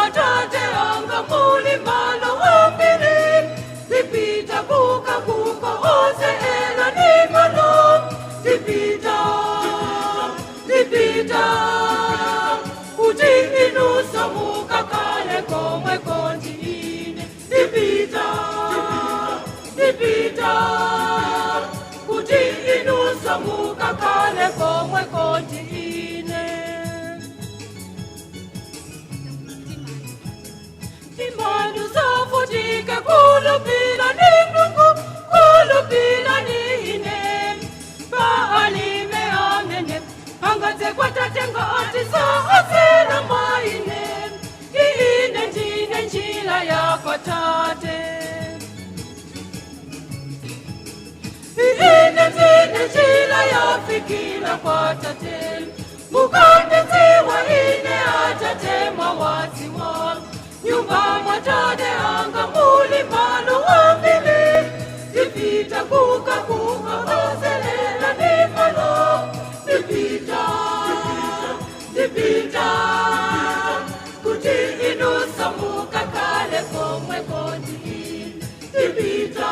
mwa tate anga muli malo ambiri, ndipita kukakonzera ni malo. Ndipita, ndipita, kuti inunso mukakhale komweko ndi ine. Ndipita, ndipita, kuti inunso mukakhale komweko ndi ine. Timanu zavutike kulupila ni Mulungu, kulupila ni ine. Palibe amene angadze kwa Tate ngati sadzera mwa ine. Ine ndine njira ya kwa Tate. Ine ndine njira yofikira kwa Tate. Mukandidziwa ine, Atate mwawadziwa. Nyumba mwa Tate anga muli malo ambiri, ndipita kukakonzera ni malo. Ndipita, ndipita, kuti inunso mukakhale komweko ndi ine. Ndipita,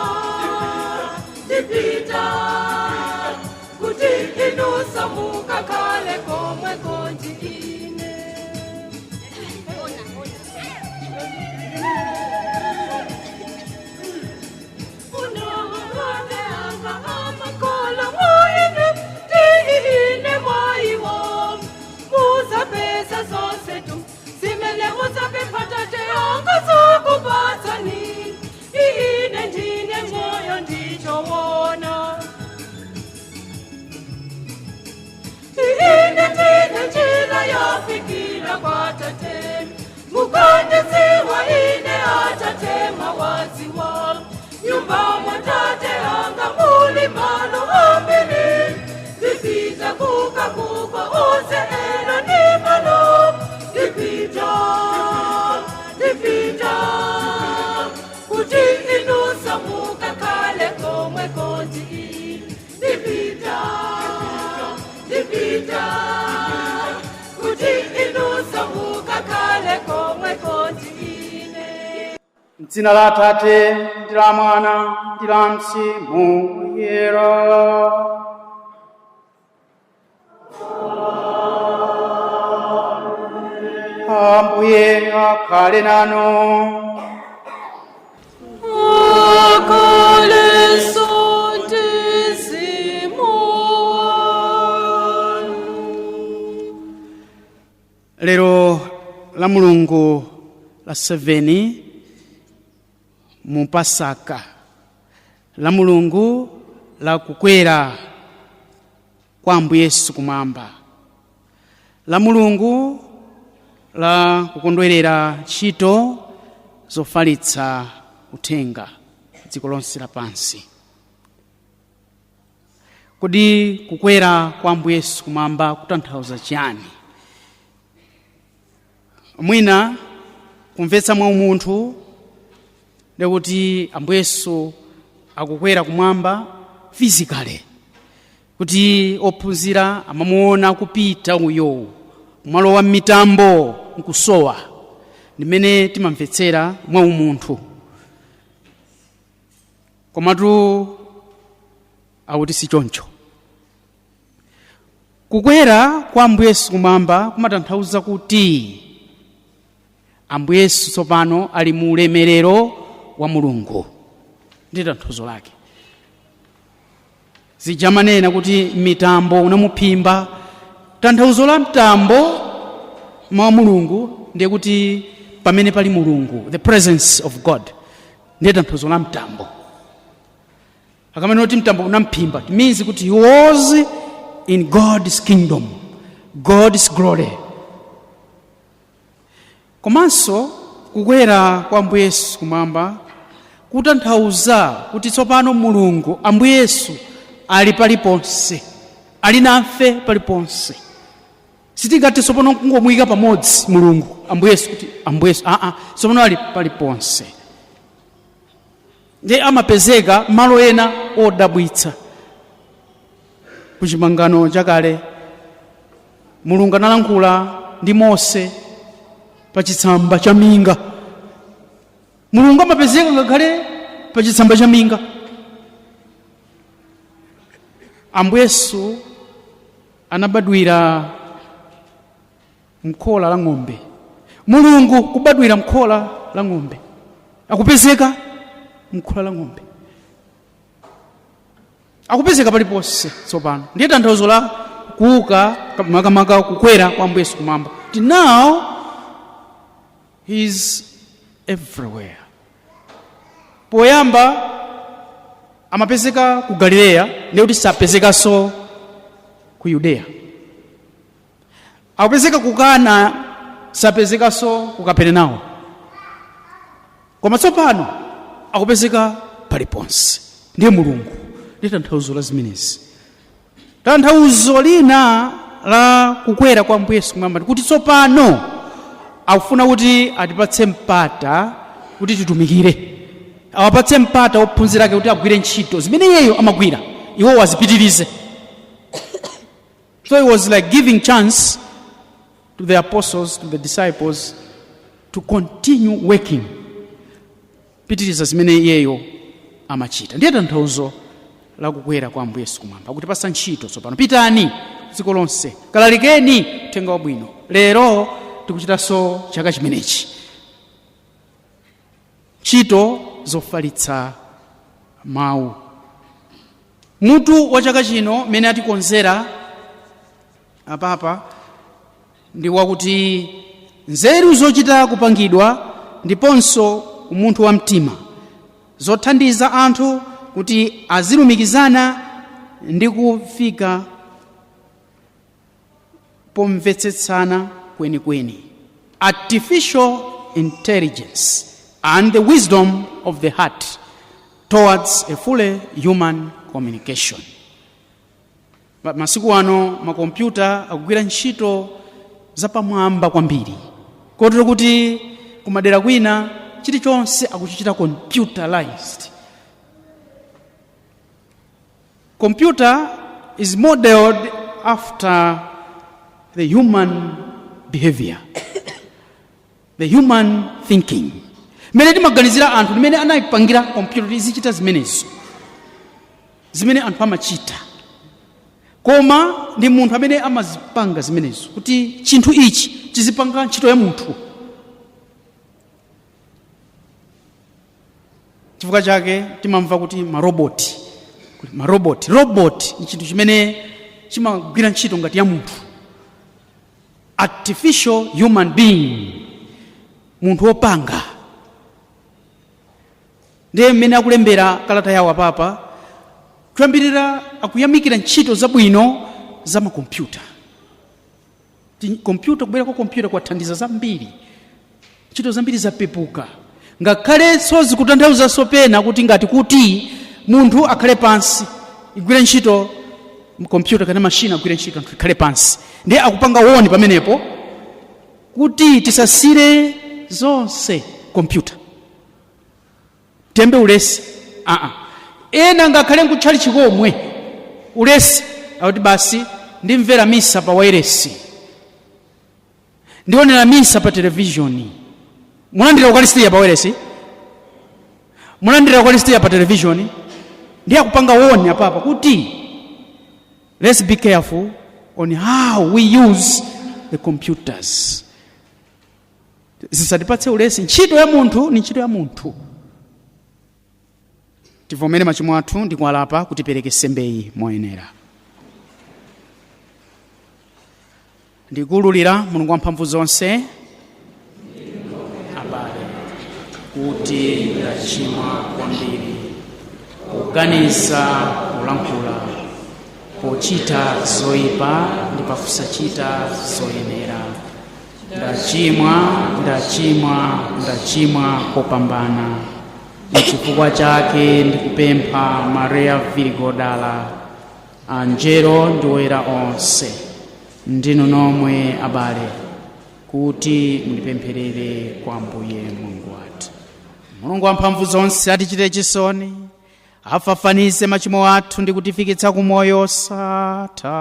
ndipita, kuti inunso mukakhale komweko ndi ine. Atate anga amakhala mwa ine, ndi ine mwa iwo. Muzapeza zonse tu zimene muzapempha Tate anga, adzakupatsani. Ine ndine moyo ndi choona. Ine ndine njira yofikira kwa Tate. Mukandidziwa ine, Atate mwawadziwa. Nyumba mwa Tate anga muli malo ambiri, ndipita kukakonzera ni malo. Ndipita, ndipita, kuti inunso mukakhale komweko ndi ine. Ndipita, ndipita, kuti inunso mukakhale komweko ndi ine. M'dzina la Atate ndi la Mwana ndi la Mzimu Woyera. Ambuye akhale nanu. Akhalenso ndi mzimu wanu. Lero la Mulungu la 7 mu Pasaka, la Mulungu la kukwera kwa Ambuye Yesu kumwamba, la Mulungu la kukondwerera ntchito zofalitsa uthenga dziko lonse lapansi. Kodi kukwera kwa Ambuye Yesu kumwamba kutanthauza chiyani? Mwina kumvetsa mwa umunthu ndikuti Ambuye Yesu akukwera kumwamba physically, kuti ophunzira amamuona kupita uyo kumalowa m'mitambo nkusowa, ndimene timamvetsera mwa umunthu. Komatu akuti si choncho. Kukwera kwa Ambuye Yesu kumwamba kumatanthauza kuti Ambuye Yesu tsopano ali mu ulemerero wa Mulungu, ndi tanthauzo lake. Zija amanena kuti mitambo unamuphimba, tanthauzo la mtambo mwa Mulungu ndiye kuti pamene pali Mulungu, the presence of God, ndiye tanthauzo la mtambo. Akamanena kuti mtambo unamphimba, it means kuti he was in God's kingdom, God's glory. Komanso kukwera kwa Ambuye Yesu kumwamba kutanthauza kuti tsopano Mulungu, Ambuye Yesu, ali paliponse, ali nafe paliponse. Sitingathe tsopano kungomuyika pamodzi Mulungu, Ambuye Yesu, kuti Ambuye Yesu, aa, tsopano ali paliponse. Ndiye amapezeka malo ena odabwitsa. Ku Chipangano Chakale Mulungu analankhula ndi Mose. Pa chitsamba cha minga. Mulungu amapezeka ngakhale pa chitsamba cha minga. Ambuye Yesu anabadwira mkhola la ng'ombe. Mulungu kubadwira mkhola la ng'ombe, akupezeka mkhola la ng'ombe, akupezeka paliponse. Tsopano ndiye tanthauzo la kuuka, makamaka kukwera kwa Ambuye Yesu kumwamba, kuti now He is everywhere. Poyamba amapezeka ku Galileya, ndiye kuti sapezekanso ku Yudeya. Akupezeka ku Kana, sapezekanso ku Kaperenawo. Koma tsopano akupezeka paliponse, ndiye Mulungu. Ndi tanthauzo la zimenezi. Tanthauzo lina la kukwera kwa Ambuye Yesu kumwamba kuti tsopano akufuna kuti atipatse mpata kuti titumikire, awapatse mpata ophunzira ake kuti agwire ntchito zimene iyeyo amagwira, iwo azipitirize. So it was like giving chance to the apostles, to the disciples, to continue working, pitiriza zimene iyeyo amachita. Ndiye tanthauzo la kukwera kwa Ambuye Yesu kumwamba, akutipasa ntchito tsopano: pitani dziko lonse, kalalikeni uthenga wabwino. Lero tikuchitanso chaka chimenechi ntchito zofalitsa mawu. Mutu wa chaka chino mene atikonzera apapa ndi wakuti nzeru zochita kupangidwa ndiponso umunthu wa mtima zothandiza anthu kuti azilumikizana ndi kufika pomvetsetsana kwenikweni, artificial intelligence and the wisdom of the heart towards a fully human communication. Masiku ano makompyuta akugwira ntchito zapamwamba kwambiri, kotero kuti kumadera kwina chilichonse akuchichita computerized. Computer is modeled after the human behavior, the human thinking. Mmene timaganizira anthu, limene anayipangira computer kuti izichita zimenezo zimene anthu amachita. Koma ndi munthu amene amazipanga zimenezo kuti chinthu ichi chizipanga ntchito ya munthu. Chifukwa chake timamva kuti maroboti, kuti maroboti, robot ni chinthu chimene chimagwira ntchito ngati ya munthu, artificial human being, munthu wopanga. Ndiye mmene akulembera kalata yawo apapa, kuyambirira akuyamikira ntchito zabwino za makompyuta. Kompyuta, kubwera kwa kompyuta kwathandiza zambiri, ntchito zambiri zapepuka, ngakhalenso zikutanthauzanso pena kuti ngati kuti munthu akhale pansi, igwire ntchito kompyuta kana mashina agwire ntchito, anthu ikhale pansi. Ndiye akupanga warn pamenepo kuti tisasire zonse kompyuta, tembe ulesi. Aa, ena ngakhale nkutchali chikomwe ulesi, akuti basi, ndimvera misa pa wairesi, ndionera misa pa televishoni. Mulandira ukalistiya pa wairesi? Mulandira ukalistiya pa televishoni? Ndiye akupanga warn apapa kuti let's be careful on how we use the computers, zisatipatse ulesi. Ntchito ya munthu ni ntchito ya munthu. Tivomere machimo athu ndi kuwalapa kuti tipereke sembeyi moyenera. Ndikuwululira Mulungu wamphamvu zonse, abale, kuti ndachimwa kwambiri poganiza, polankhula, pochita zoyipa ndi pakusachita zoyenera. Ndachimwa, ndachimwa, ndachimwa kopambana. N'chifukwa chake ndikupempha Maria Virigo Wodala, anjelo ndi oyera onse, ndinu nomwe abale, kuti mundipempherere kwa Ambuye Mulungu wathu. Mulungu wamphamvu zonse atichitire chisoni, afafanize machimo athu ndi kutifikitsa ku moyo osatha.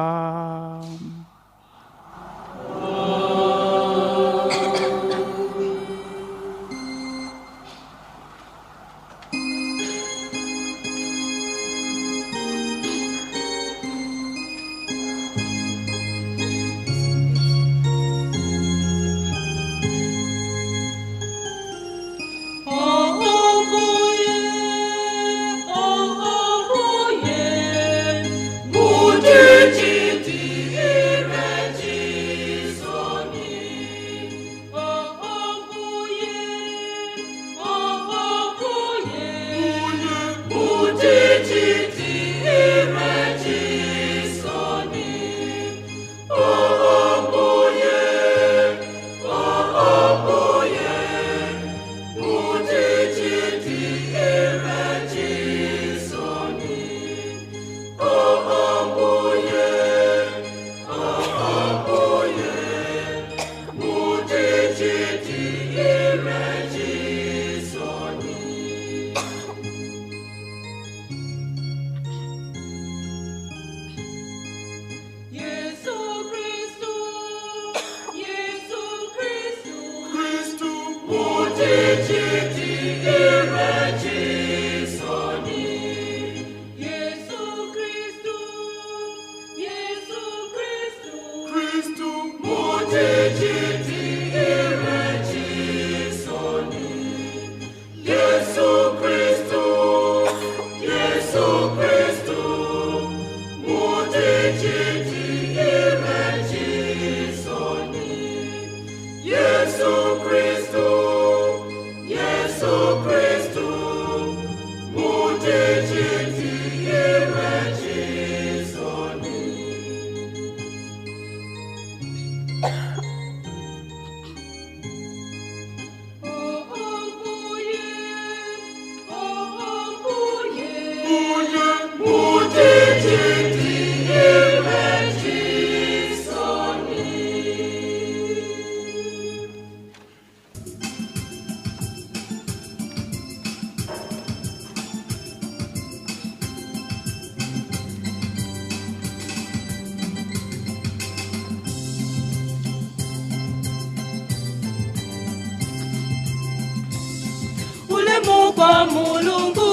kwa Mulungu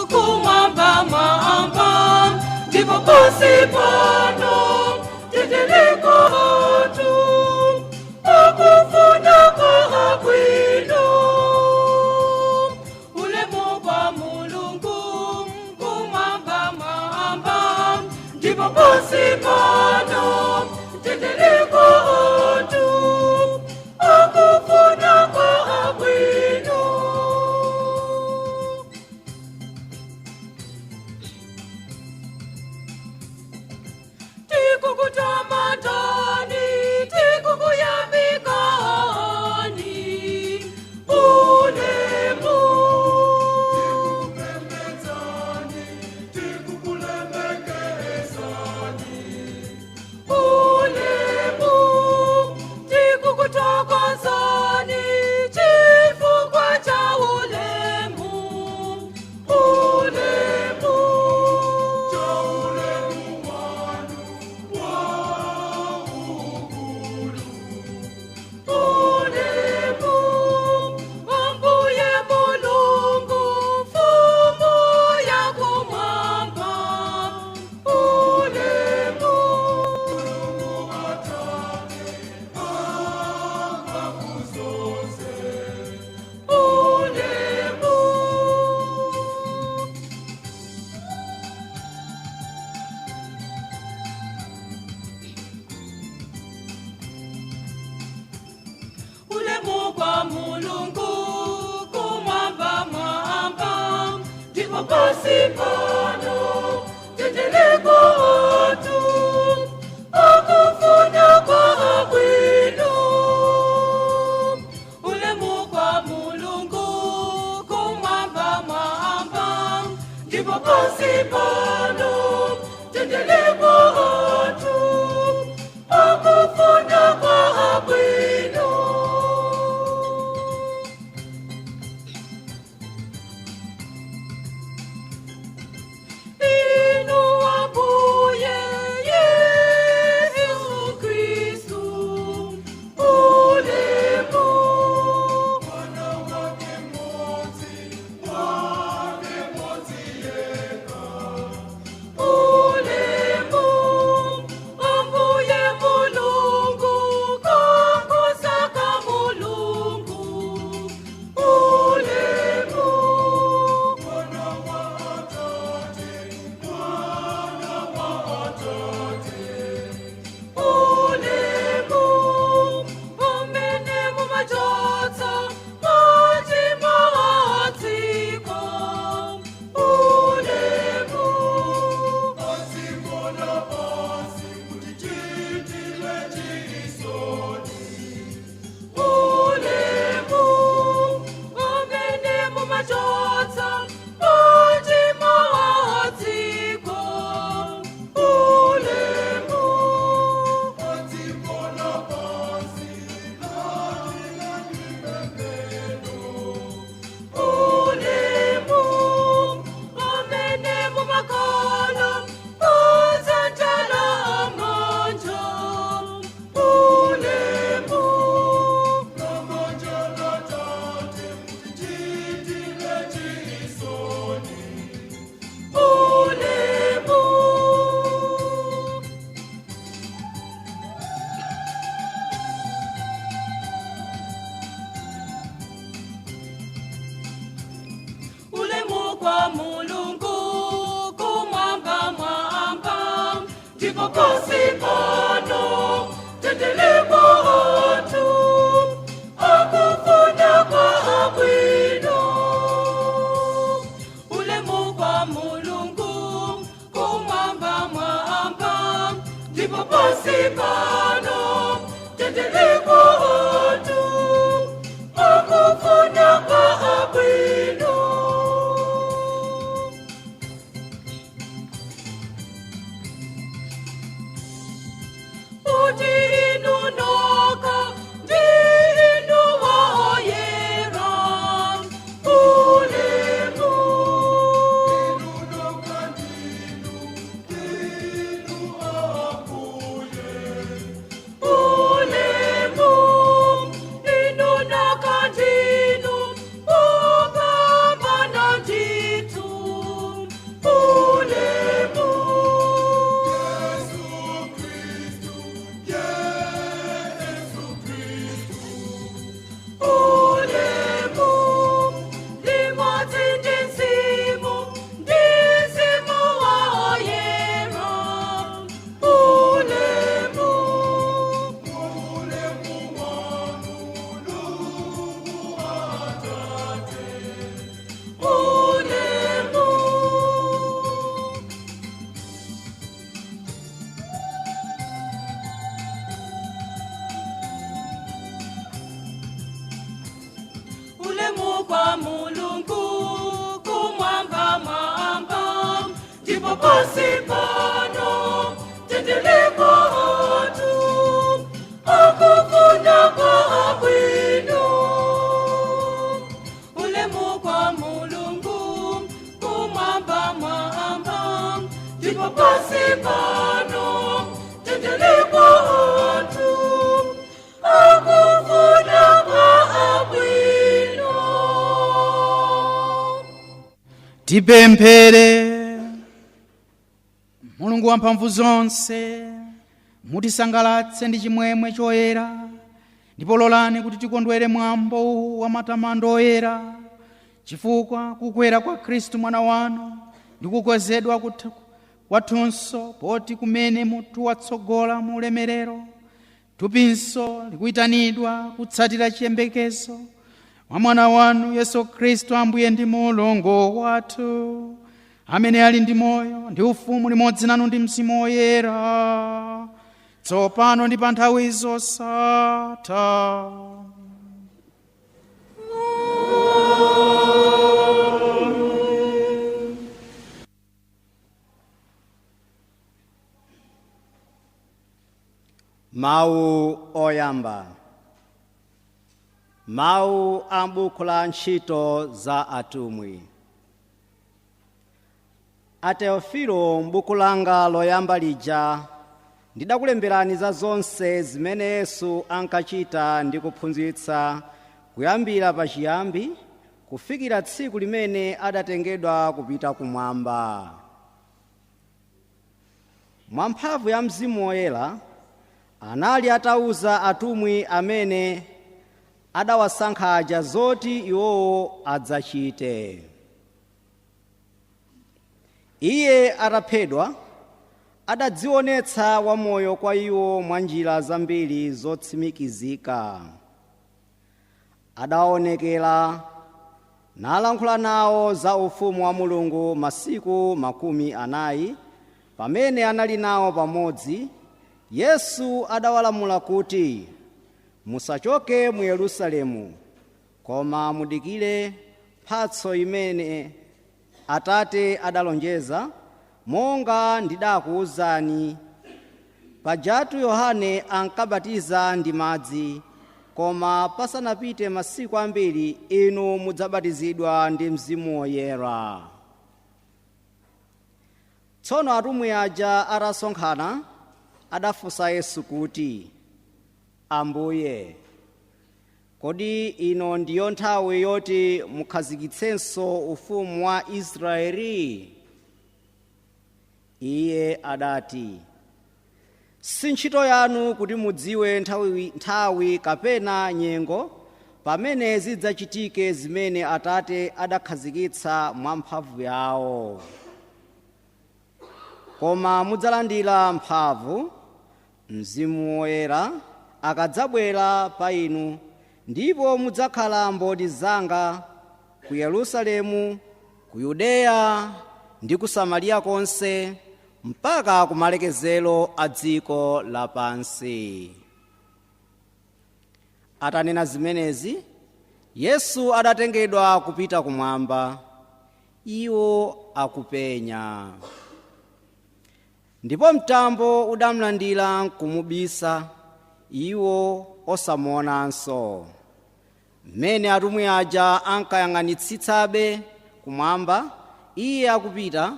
kumwamba mwamba, ndipo pansi pano mtendere anthu akufuna kwabwino. Ulemu kwa Mulungu kumwamba mwamba, ndipo pansi pano mtendere anthu akufuna kwabwino. Tikukutamatani, tikukuyamikani, ulemu. Tikupembedzani, tikukulemekezani. Ulemu, tikukuthokozani, chifukwa cha ulemu, ulemu. Cha ulemu wanu waukulu. Ulemu, Ambuye Mulungu, mfumu ya kumwamba. Ulemu, Mulungu Atate, mphamvu zonse. Ulemu. Ulemu kwa Mulungu kumwamba mwamba, ndipo pansi pano mtendere anthu akufuna kwabwino. Ulemu kwa Mulungu kumwamba mwamba, ndipo pansi pano mtendere anthu akufuna kwabwino. Inu Ambuye Yesu Kristu, ulemu. Mwana wake mmodzi, wake mmodzi yekha. Ulemu, Ambuye Mulungu, kakusaka Mulungu, ulemu. Mwana wa Atate, Mwana wa Atate. Ulemu, umene mumachotsa machimo a dziko, ulemu. Padziko lapansi mutichitire chisoni. Ulemu, umene mumachotsa machimo a dziko, ulemu. Padziko lapansi landirani pemphero. Ulemu, umene mumakhala kudzanja lamanja, ulemu. Lamanja la Tate mutichitire chisoni. Ulemu. Ulemu kwa Mulungu kumwamba mwamba, ndipo pansi pano mtendere anthu akufuna kwabwino. Ulemu kwa Mulungu kumwamba mwamba, ndipo pansi pano mtendere anthu akufuna kwabwino. Kuti inu nokha Ulemu kwa Mulungu kumwamba mwamba, ndipo pansi pano mtendere kwa anthu akufuna kwabwino. Ulemu kwa Mulungu kumwamba mwamba, ndipo pansi pano mtendere kwa anthu akufuna kwabwino. Tipemphere. Mulungu wamphamvu zonse, mutisangalatse ndi chimwemwe choyera, ndipo lolani kuti tikondwere mwambo uwu wa matamando oyera, chifukwa kukwera kwa Khristu mwana wanu ndi kukwezedwa kwathunso, poti kumene mutu watsogola mu ulemerero, thupinso likuyitanidwa kutsatira chiyembekezo mwa mwana wanu Yesu Khristu, Ambuye ndi Mulungu wathu, amene ali ndi moyo ndi ufumu limodzi nanu ndi Mzimu Woyera, tsopano ndi pa nthawi zosatha. Mawu oyamba. Mawu a m'buku la Ntchito za Atumwi. A Teofilo, m'buku langa loyamba lija ndidakulemberani za zonse zimene Yesu ankachita ndi kuphunzitsa, kuyambira pachiyambi kufikira tsiku limene adatengedwa kupita kumwamba. Mwa mphamvu ya Mzimu Woyera anali atauza atumwi amene adawasankha aja zoti iwowo adzachite. Iye ataphedwa, adadzionetsa wamoyo kwa iwo mwa njira zambiri zotsimikizika. Adaonekera nalankhula nawo za ufumu wa Mulungu masiku 40. Pamene anali nawo pamodzi, Yesu adawalamula kuti, "Musachoke mu Yerusalemu, koma mudikire mphatso imene Atate adalonjeza, monga ndidakuwuzani. Pajatu Yohane ankabatiza ndi madzi, koma pasanapite masiku ambiri inu mudzabatizidwa ndi Mzimu Woyera." Tsono atumwi aja atasonkhana, adafunsa Yesu kuti, "Ambuye, kodi ino ndiyo nthawi yoti mukhazikitsenso ufumu wa Israeli?" Iye adati, "Si ntchito yanu kuti mudziwe nthawi kapena nyengo pamene zidzachitike zimene Atate adakhazikitsa mwa mphamvu yawo. Koma mudzalandira mphamvu Mzimu Woyera akadzabwera pa inu, ndipo mudzakhala mboni zanga ku Yerusalemu, ku Yudeya ndi ku Samariya konse, mpaka kumalekezero a dziko lapansi." Atanena zimenezi, Yesu adatengedwa kupita kumwamba, iwo akupenya. Ndipo mtambo udamlandira nkumubisa, iwo osamuonanso. Mmene atumwi aja ankayang'anitsitsabe kumwamba iye akupita,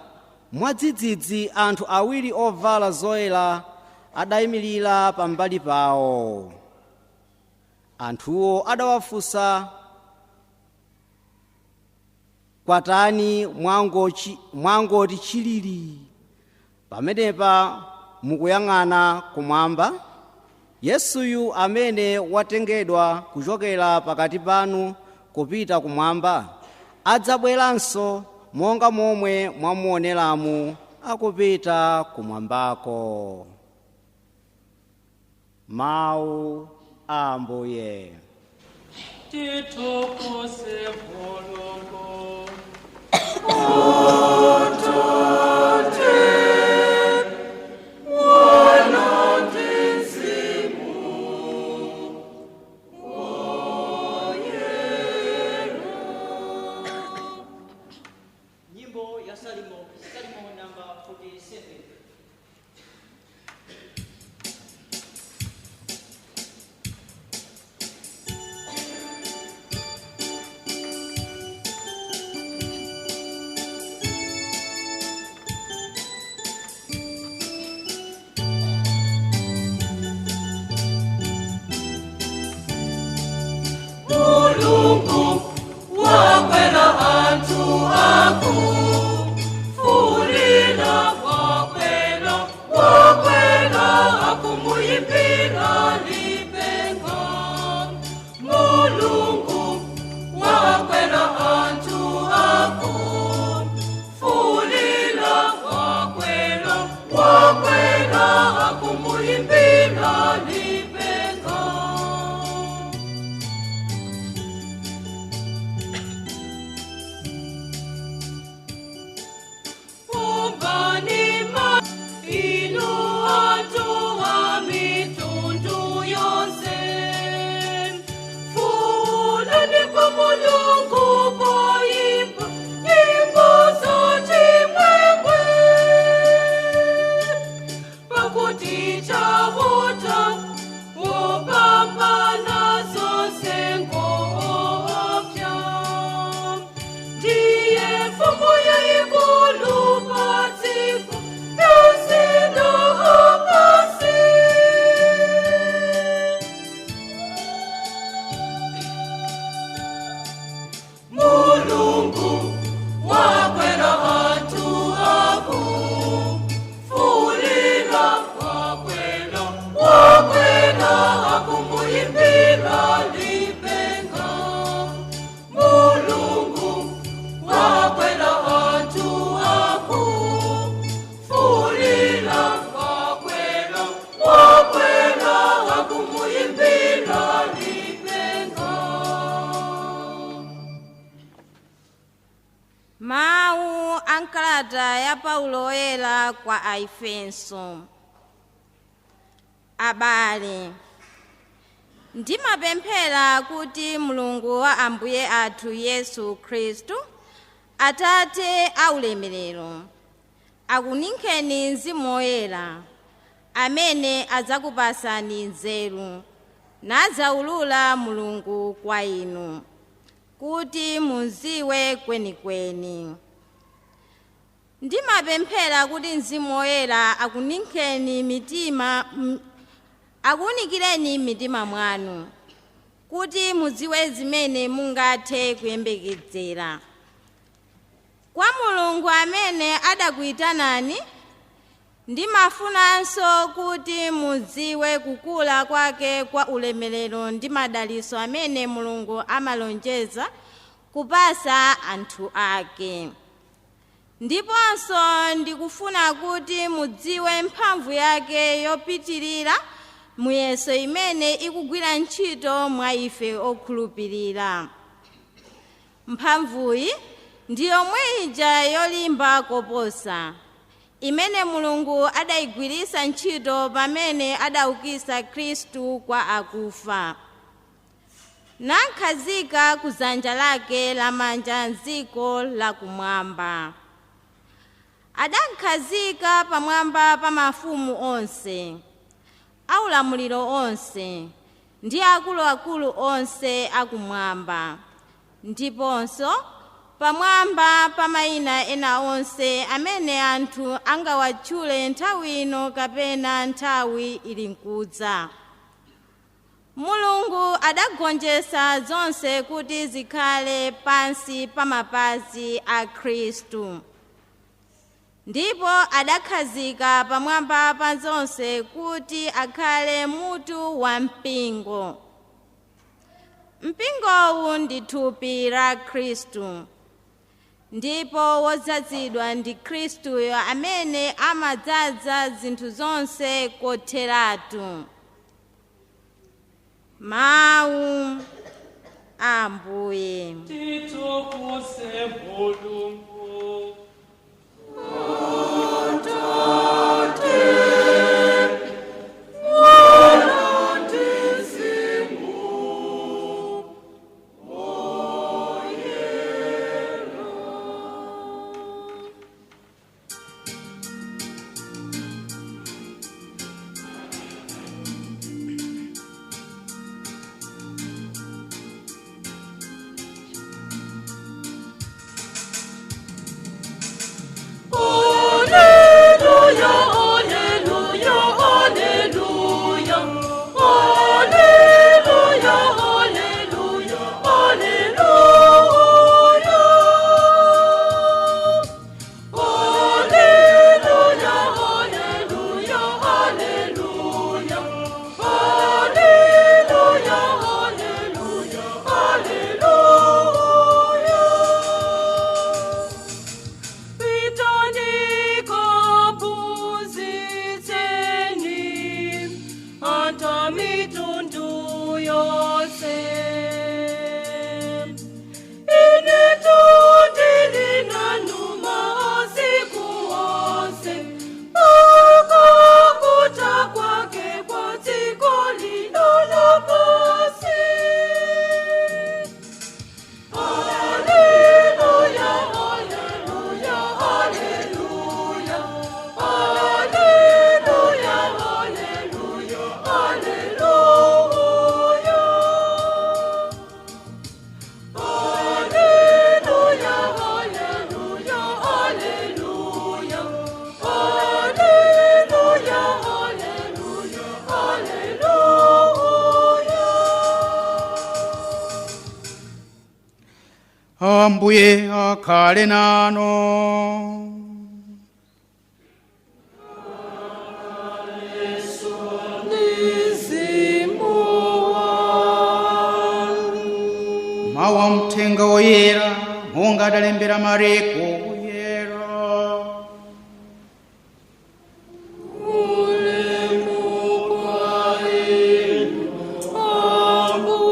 mwadzidzidzi anthu awiri ovala zoyera adayimirira pambali pawo. Anthuwo adawafunsa, "Kwatani mwangoti chilili pamenepa mukuyang'ana kumwamba? Yesuyu amene watengedwa kuchokera pakati panu kupita kumwamba adzabweranso monga momwe mwamuoneramu akupita kumwambako." Mawu a Ambuye. Tithokoze Mulungu. Mawu a nkalata ya Paulo woyera kwa Aefeso. Abale, ndimapemphera kuti Mulungu wa Ambuye athu Yesu Khristu, Atate aulemerero, akuninkheni Mzimu Woyera, amene adzakupasani nzeru, nadzaulula Mulungu kwa inu, kuti muziwe kwenikweni. Ndimapemphera kuti Mzimu Woyera akuninkheni mitima akuwunikireni mitima mwanu, kuti mudziwe zimene mungathe kuyembekezera. Kwa Mulungu amene adakuyitanani, ndimafunanso kuti mudziwe kukula kwake kwa ulemerero ndi madalitso amene Mulungu amalonjeza kupasa anthu ake. Ndiponso ndikufuna kuti mudziwe mphamvu yake yopitirira muyeso imene ikugwira ntchito mwa ife okhulupirira. Mphamvuyi ndi yomwe ija yolimba koposa, imene Mulungu adayigwiritsa ntchito pamene adaukitsa Khristu kwa akufa, nakhazika ku dzanja lake lamanja m'dziko lakumwamba. Adakhazika pamwamba pa mafumu onse, aulamuliro onse, ndi akuluakulu onse akumwamba, ndiponso pamwamba pa mayina ena onse amene anthu angawatchule nthawi ino kapena nthawi ili nkudza. Mulungu adagonjetsa zonse kuti zikhale pansi pa mapazi a Khristu, ndipo adakhazika pamwamba pa zonse kuti akhale mutu wa mpingo. Mpingowu ndi thupi la Khristu, ndipo wodzazidwa ndi Khristuyo amene amadzaza zinthu zonse kotheratu. Mawu a Ambuye. Tithokoze Mulungu. Alleluia, alleluia, alleluia. Alleluia, alleluia, alleluia. Alleluia, alleluia, alleluia. Alleluia, alleluia, alleluia. Pitanika phunzitseni anthu a mitundu yonse. Ine ndili nanu masiku onse, mpaka kutha kwake kwa dziko lino lapansi. Alleluia, alleluia, alleluia. Alleluia, alleluia, alleluia. Alleluia, alleluia, alleluia. Alleluia, alleluia, alleluia. Ambuye akhale nanu. Mzimu wanu. Mawu a mthenga woyera monga adalembera Mariko woyera. Ulemu kwa inu, Ambuye.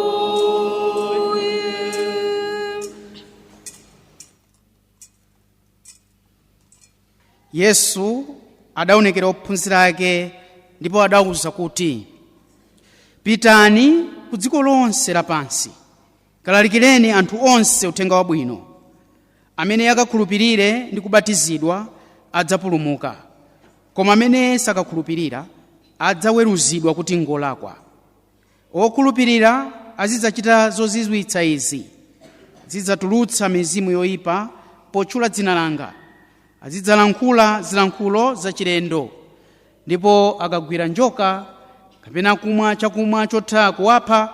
Yesu adaonekera ophunzira ake ndipo adawuza kuti, pitani ku dziko lonse lapansi, kalalikireni anthu onse uthenga wabwino. Amene akakhulupirire ndi kubatizidwa adzapulumuka, koma amene sakakhulupirira adzaweruzidwa kuti ngolakwa. Okhulupirira azidzachita zozizwitsa izi: zidzatulutsa mizimu yoyipa potchula dzina langa, azidzalankhula zilankhulo zachilendo, ndipo akagwira njoka kapena kumwa chakumwa chotha kuwapha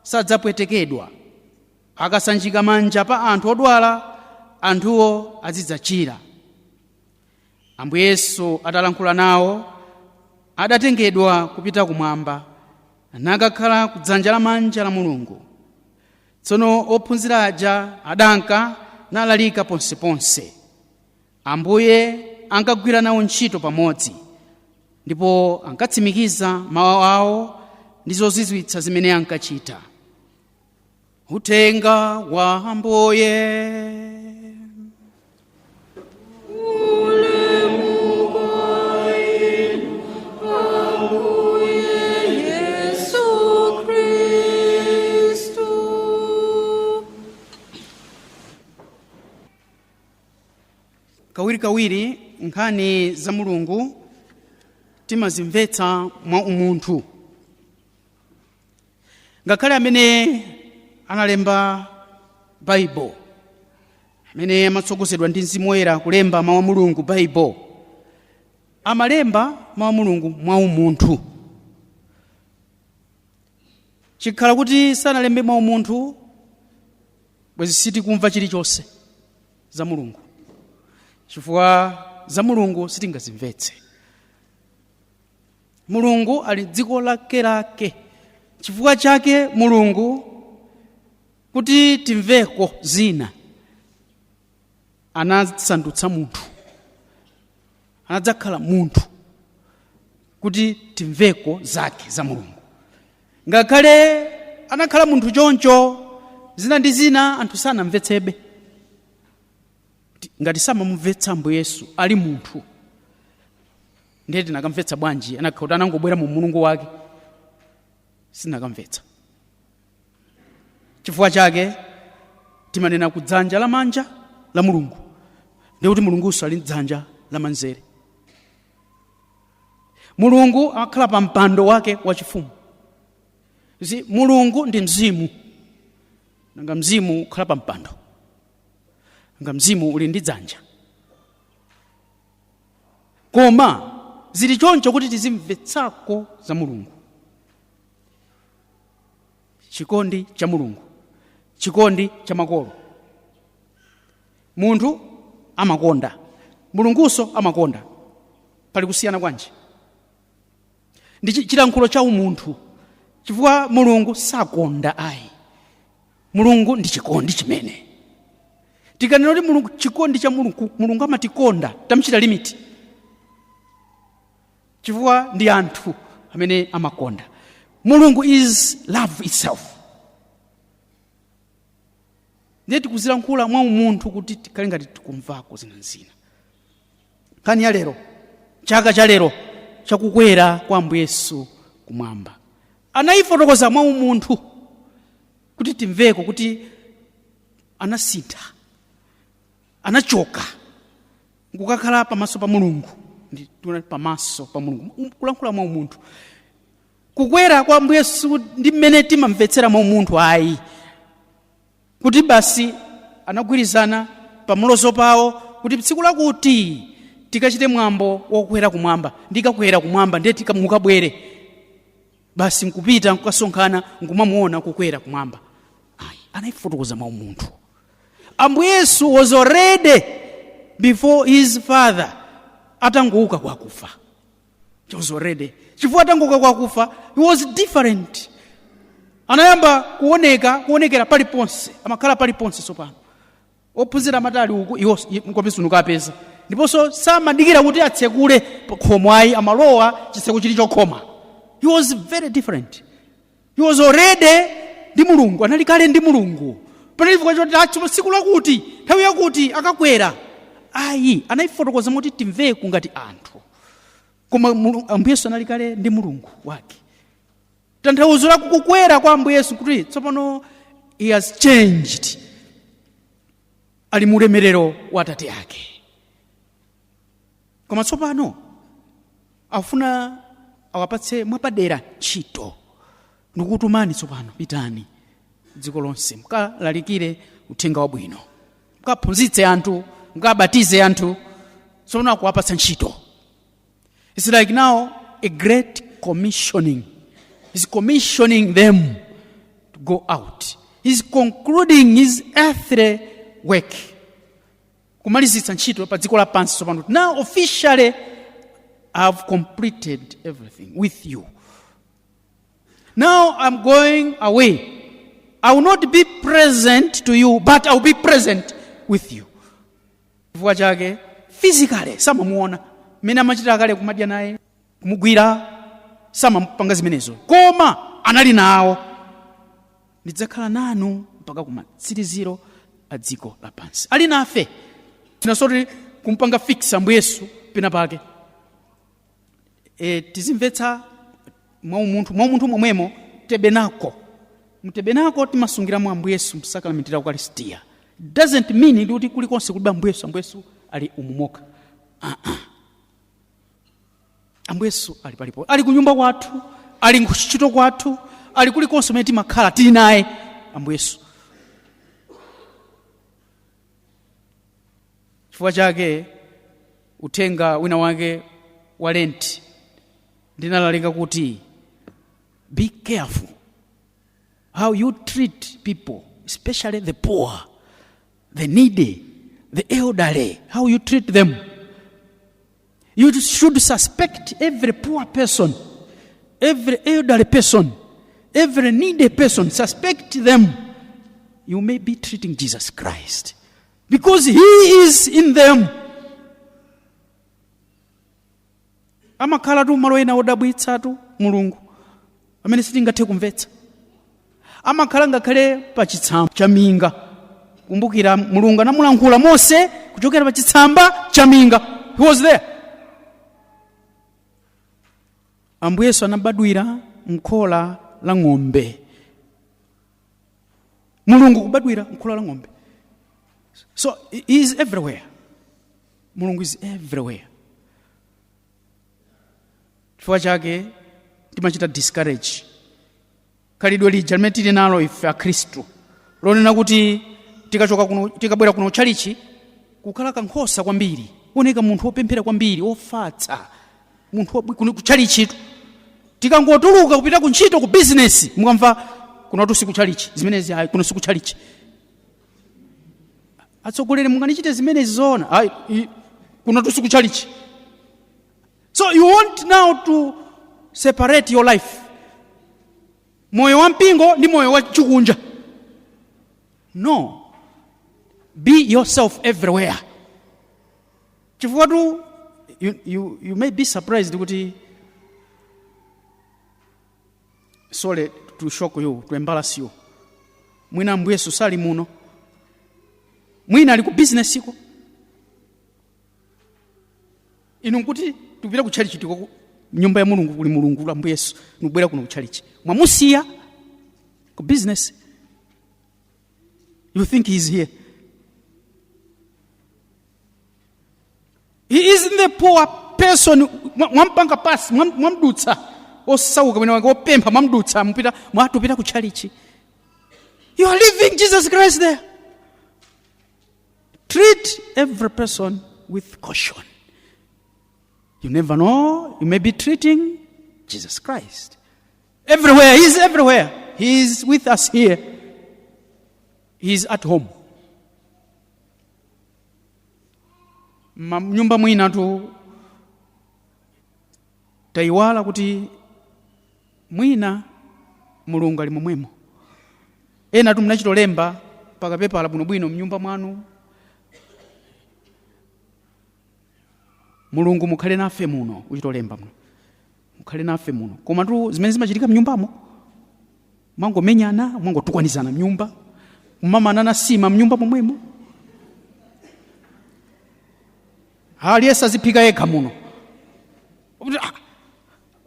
sadzapwetekedwa. Akasanjika manja pa anthu odwala, anthuwo azidzachira. Ambuye Yesu atalankhula nawo, adatengedwa kupita kumwamba, nakakhala kudzanja lamanja la Mulungu. Tsono ophunzira aja adanka nalalika ponseponse. Ambuye ankagwira nawo ntchito pamodzi, ndipo ankatsimikiza mawu awo ndi zozizwitsa zimene ankachita. Uthenga wa Ambuye. Ulemu kwa inu, Ambuye Yesu Kristu. Kawirikawiri nkhani za Mulungu timazimvetsa mwa umunthu. Ngakhale amene analemba Baibo, amene amatsogozedwa ndi Mzimu Woyera kulemba mawu a Mulungu Baibo, amalemba mawu a Mulungu mwa umunthu. Chikhala kuti sanalembe mwa umunthu, bwezi sitikumva chilichonse za Mulungu, chifukwa za Mulungu sitingazimvetse. Mulungu ali dziko lakelake. Chifukwa chake Mulungu, kuti timveko zina, anasandutsa munthu, anadzakhala munthu kuti timveko zake za Mulungu. Ngakhale anakhala munthu choncho, zina ndi zina anthu sanamvetsebe. Ngati samamumvetsa Ambuye Yesu ali munthu, ndiye tinakamvetsa bwanji anakhala kuti anangobwera mu Mulungu wake? Sinakamvetsa. Chifukwa chake timanena kudzanja lamanja la Mulungu, ndiye kuti Mulungunso ali dzanja lamanzere. Mulungu akhala pa mpando wake wachifumu. Mulungu ndi mzimu. Nanga mzimu ukhala pa mpando? Nanga mzimu uli ndi dzanja? Koma zili choncho kuti tizimvetsako za Mulungu. Chikondi cha Mulungu, chikondi cha makolo. Munthu amakonda, Mulungunso amakonda. Pali kusiyana kwanji? Ndi chilankhulo cha umunthu, chifukwa Mulungu sakonda ayi. Mulungu ndi chikondi chimene tikanena kuti Mulungu, chikondi cha Mulungu, Mulungu amatikonda, tamuchita limit, chifukwa ndi anthu amene amakonda. Mulungu is love itself. Ndiye tikuzilankhula mwa umunthu kuti tikhale ngati tikumvako zinazina. Nkhani ya lero, chaka cha lero chakukwera kwa Ambuye Yesu kumwamba, anayifotokoza mwa umunthu kuti timveko kuti anasintha, anachoka nkukakhala pamaso pa Mulungu. Ndi pamaso pa Mulungu, kulankhula mwa umunthu. Kukwera kwa Ambuye Yesu ndi mmene timamvetsera mwa umunthu ayi, kuti basi anagwirizana pamulozo pawo kuti tsiku lakuti tikachite mwambo wokwera kumwamba, ndikakwera kumwamba ndiye mukabwere basi, nkupita nkukasonkhana nkumamuona kukwera kumwamba. Ayi, anayifotokoza mwa umunthu. Ambuye Yesu was already before his father atangouka kwa akufa. He was already, chifukwa atangouka kwa akufa he was different. Anayamba kuoneka, kuonekera paliponse, amakhala paliponse. Tsopano ophunzira amatali uku, iwo nkopesa nukapeza, ndiponso samadikira kuti atsekule khomo ayi, amalowa chitseko chili chokhoma. He was very different. He was already ndi Mulungu, anali kale ndi Mulungu. Panali chifukwa choti atso tsiku lakuti, nthawi yakuti akakwera. Ayi, anayifotokoza moti timveku ngati anthu, koma Ambuye Yesu anali kale ndi Mulungu wake. Tanthauzo la kukwera kwa Ambuye Yesu kuti tsopano he has changed, ali mu ulemerero wa Atate ake. Koma tsopano afuna awapatse mwapadera ntchito: "Ndikukutumani tsopano, pitani dziko lonse, mukalalikire uthenga wabwino, mukaphunzitse anthu, mukabatize anthu." Tsopano akuwapatsa ntchito. It's like now a great commissioning. He's commissioning them to go out. He's concluding his earthly work, kumalizitsa ntchito pa dziko lapansi tsopano. "Now officially I've completed everything with you. Now I'm going away. I will not be present to you, but I will be present with you." Chifukwa chake physically samamuona mmene amachita kale, kumadya naye, kumugwira, samapanga zimenezo, koma anali nawo. "Ndidzakhala nanu mpaka kumatsiriziro a dziko lapansi." Ali nafe. Tinasoti kumpanga fix Ambuye Yesu pena pake. Tizimvetsa mwaumunthu, mwaumunthu momwemo. Tabernacle, mu tabernacle timasungiramo Ambuye Yesu msakramenti la Ukaristiya. Doesn't mean ndi kuti kulikonse kulibe Ambuye Yesu. Ambuye Yesu ali umumoka. Uh-uh. Ambuye Yesu ali palipo, ali kunyumba kwathu, ali kuntchito kwathu, ali kulikonse kumene timakhala, tili naye Ambuye Yesu. Chifukwa chake uthenga wina wake wa Lent ndinalalika kuti be careful how you treat people, especially the poor, the needy, the elderly, how you treat them. You should suspect every poor person, every elderly person, every needy person. Suspect them. You may be treating Jesus Christ because he is in them. Amakhala tu malo ena odabwitsatu Mulungu amene sitingathe kumvetsa. Amakhala ngakhale pa chitsamba cha minga. Kumbukira, Mulungu anamulankhula Mose kuchokera pa chitsamba cha minga. He was there. Ambuye Yesu anabadwira mkhola la ng'ombe. Mulungu kubadwira mkhola la ng'ombe. So he is everywhere. Mulungu is everywhere. Chifukwa chake timachita discourage khalidwe lija limene tili nalo ife Akhristu lonena kuti tikachoka kuno, tikabwera kuno tchalichi, kukhala kankhosa kwambiri, oneka munthu wopemphera kwambiri, wofatsa, munthu kuno kutchalichitu. Tikangotuluka kupita ku ntchito, ku bizinesi, mukamva, "Kunotu sikutchalichi zimenezi, ayi, kuno sikutchalichi. Atsogoleri, munganichite zimenezi zoona? Ayi, kunotu sikutchalichi." So you want now to separate your life, moyo wa mpingo ndi moyo wa chikunja. No, be yourself everywhere. Chifukwa tu you may be surprised kuti, sorry to shock you, to embarrass you, mwina Ambuye Yesu sali muno, mwina ali ku business iko. Inu nkuti tikupita ku tchalichi, tiko nyumba ya Mulungu, kuli Mulungu Ambuye Yesu, nikubwera kuno ku tchalichi, mwamusiya ku business. You think he is here. He is in the poor person. Mwampanga pasi, mwamdutsa osauka mwina wake, opempha, mwamdutsa, mupita, mwatupita ku tchalichi. You are leaving Jesus Christ there. Treat every person with caution. You never know, you may be treating Jesus Christ. Everywhere, he is everywhere. He is with us here. He is at home. Nyumba mwina tu tayiwala kuti mwina Mulungu ali momwemo. Ena tu munachitolemba pakapepala bwinobwino mnyumba mwanu, "Mulungu mukhale nafe muno," uchitolemba muno, "Mukhale nafe muno." Koma tu zimene zimachitika mnyumbamo, mwangomenyana, mwangotukwanizana mnyumba, kumamanana sima mnyumba momwemo. Aliyense aziphika yekha muno. Kuti, ah,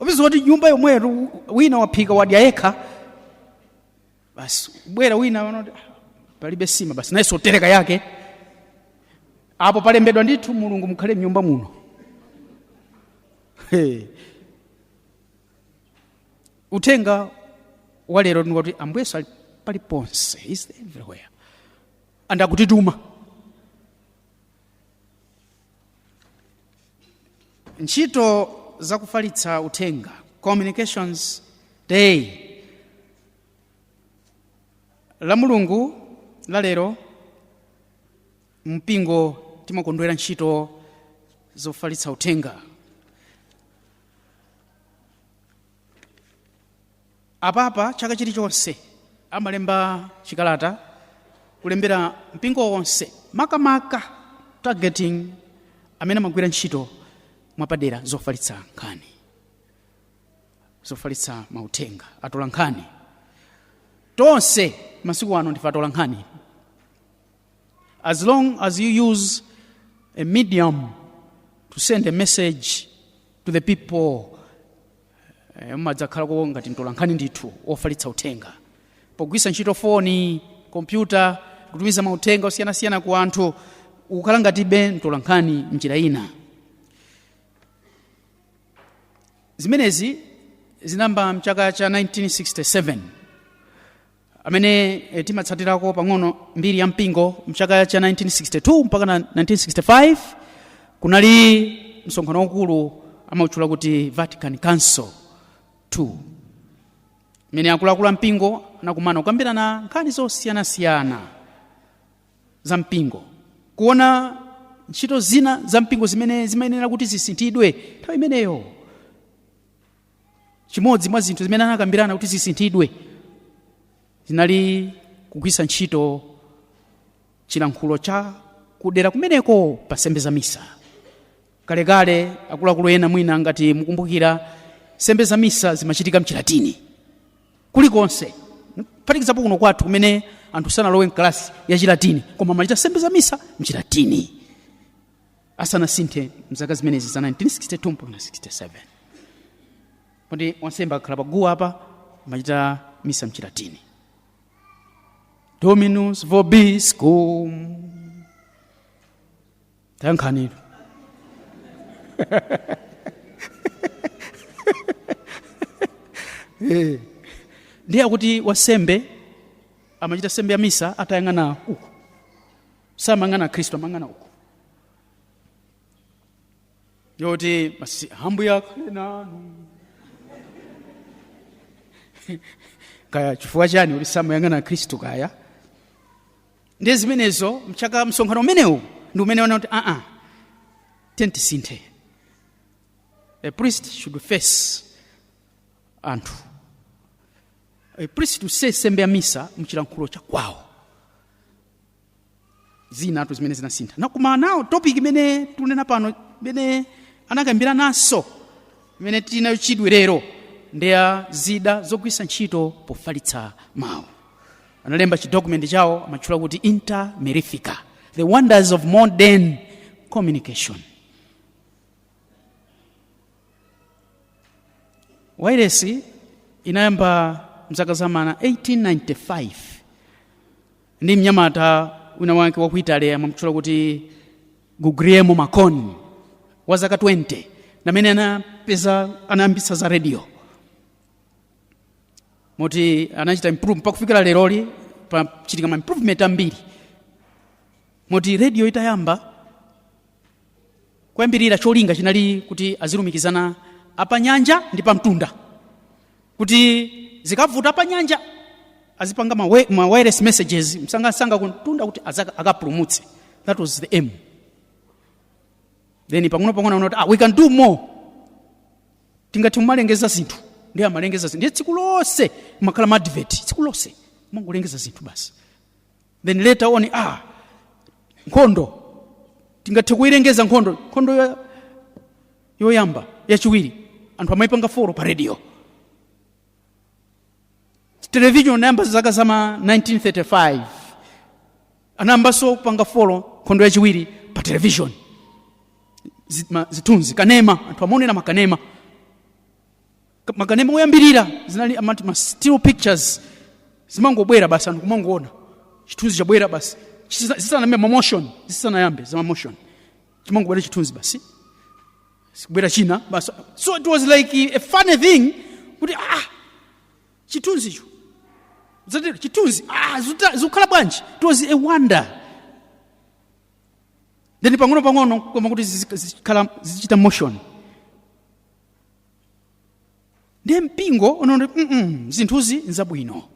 upeza kuti nyumba yomweyo wina waphika, wadya yekha basi. Bwera wina wanoti, "Ah, palibe sima," basi nayenso tereka yake. Apo palembedwa ndithu, "Mulungu mukhale mnyumba muno." Hey. Uthenga wa lero ndikuti Ambuye Yesu ali paliponse, is everywhere, and akutituma. Ntchito zakufalitsa uthenga, Communications Day, la Mulungu la lero, mpingo timakondwera ntchito zofalitsa uthenga. Apapa chaka chilichonse amalemba chikalata kulembera mpingo wonse, makamaka targeting amene amagwira ntchito mwapadera zofalitsa nkhani, zofalitsa mauthenga, atola nkhani. Tonse masiku ano ndife atola nkhani. As long as you use a medium to send a message to the people, mumadzakhalako ngati mtola nkhani ndithu ofalitsa uthenga. Pogwiritsa ntchito foni, kompyuta, kutumiza mauthenga osiyanasiyana ku anthu, ukukhala ngatibe mtola nkhani mnjira ina. Zimenezi zinayamba mchaka cha 1967, amene timatsatirako pang'ono mbiri ya mpingo. Mchaka cha 1962 mpaka na 1965 kunali msonkhano waukulu amautchula kuti Vatican Council II, mmene akuluakulu a mpingo anakumana kukambirana nkhani zosiyanasiyana za mpingo, kuona ntchito zina za mpingo zimene zimayenera kuti zisinthidwe nthawi imeneyo. Chimodzi mwa zinthu zimene anakambirana kuti zisinthidwe zinali kugwiritsa ntchito chilankhulo cha kudera kumeneko pa nsembe za misa. Kalekale, akuluakulu ena mwina ngati mukumbukira, nsembe za misa zimachitika mchilatini kulikonse, phatikizapo kuno kwathu kumene anthu sanalowe mkalasi ya Chilatini, koma amachita nsembe za misa mchilatini asanasinthe mzaka zimenezi za 1962 mpaka 67, kuti wansembe akakhala paguwa apa amachita misa mchilatini, "Dominus vobiscum." Tayankhaniro. Ndiye akuti wansembe amachita nsembe ya misa atayang'ana uku, samayang'ana Khristu, amayang'ana uku, yoti basi, "Ambuye akhale nanu." Kaya chifukwa chani kuti samayang'ana Khristu, kaya. Ndiye zimenezo mchaka msonkhano umenewu ndi umene wana kuti aa, tentisinthe, a priest should face anthu, a priest to say nsembe ya misa mchilankhulo cha kwawo. Zinatu zimene zinasintha na koma nawo topic imene tunena pano, imene anakambira naso, imene tinayo chidwi lero, ndiya zida zogwiritsa ntchito pofalitsa mawu. Analemba chidocument chawo amatchula kuti Inter Mirifica, the wonders of modern communication. Wairesi inayamba mzaka za mana 1895 ndi mnyamata wina wake wa ku Italy amamutchula kuti Guglielmo Marconi, wa zaka 20, namene anapeza, anayambitsa za radio, moti anachita improve mpaka kufikira leroli pachitika ma improvement ambiri, moti radio itayamba kuyambirira cholinga chinali kuti azilumikizana apanyanja ndi pamtunda, kuti zikavuta apanyanja azipanga ma wireless messages msangasanga kumtunda kuti akapulumutse. That was the aim. Then pang'ono pang'ono anaona kuti, ah, we can do more, tingathe kumalengeza zinthu. Ndiye amalengeza zinthu, ndiye tsiku lonse makhala ma advert, tsiku lonse mangolengeza zinthu basi. Then later on, ah, nkhondo, tingathe kuilengeza nkhondo. Nkhondo yoyamba, yachiwiri, anthu amayipanga follow pa radio. Television inayamba zaka zama 1935, anayambanso kupanga follow nkhondo yachiwiri pa television. Zithunzi, kanema, anthu amaonera makanema. Makanema oyambirira zinali amati ma still pictures, zimangobwera basi, anthu kumangoona chithunzi chabwera basi, zisanayambe ma motion, zisanayambe za ma motion, chimangobwera chithunzi basi, sikubwera china basi. So it was like a funny thing kuti chithunzicho zatero, chithunzi zikukhala bwanji? It was a wonder. Then pang'ono pang'ono koma kuti zikhala zichita motion. Ndiye mpingo unaona zinthuzi nzabwino,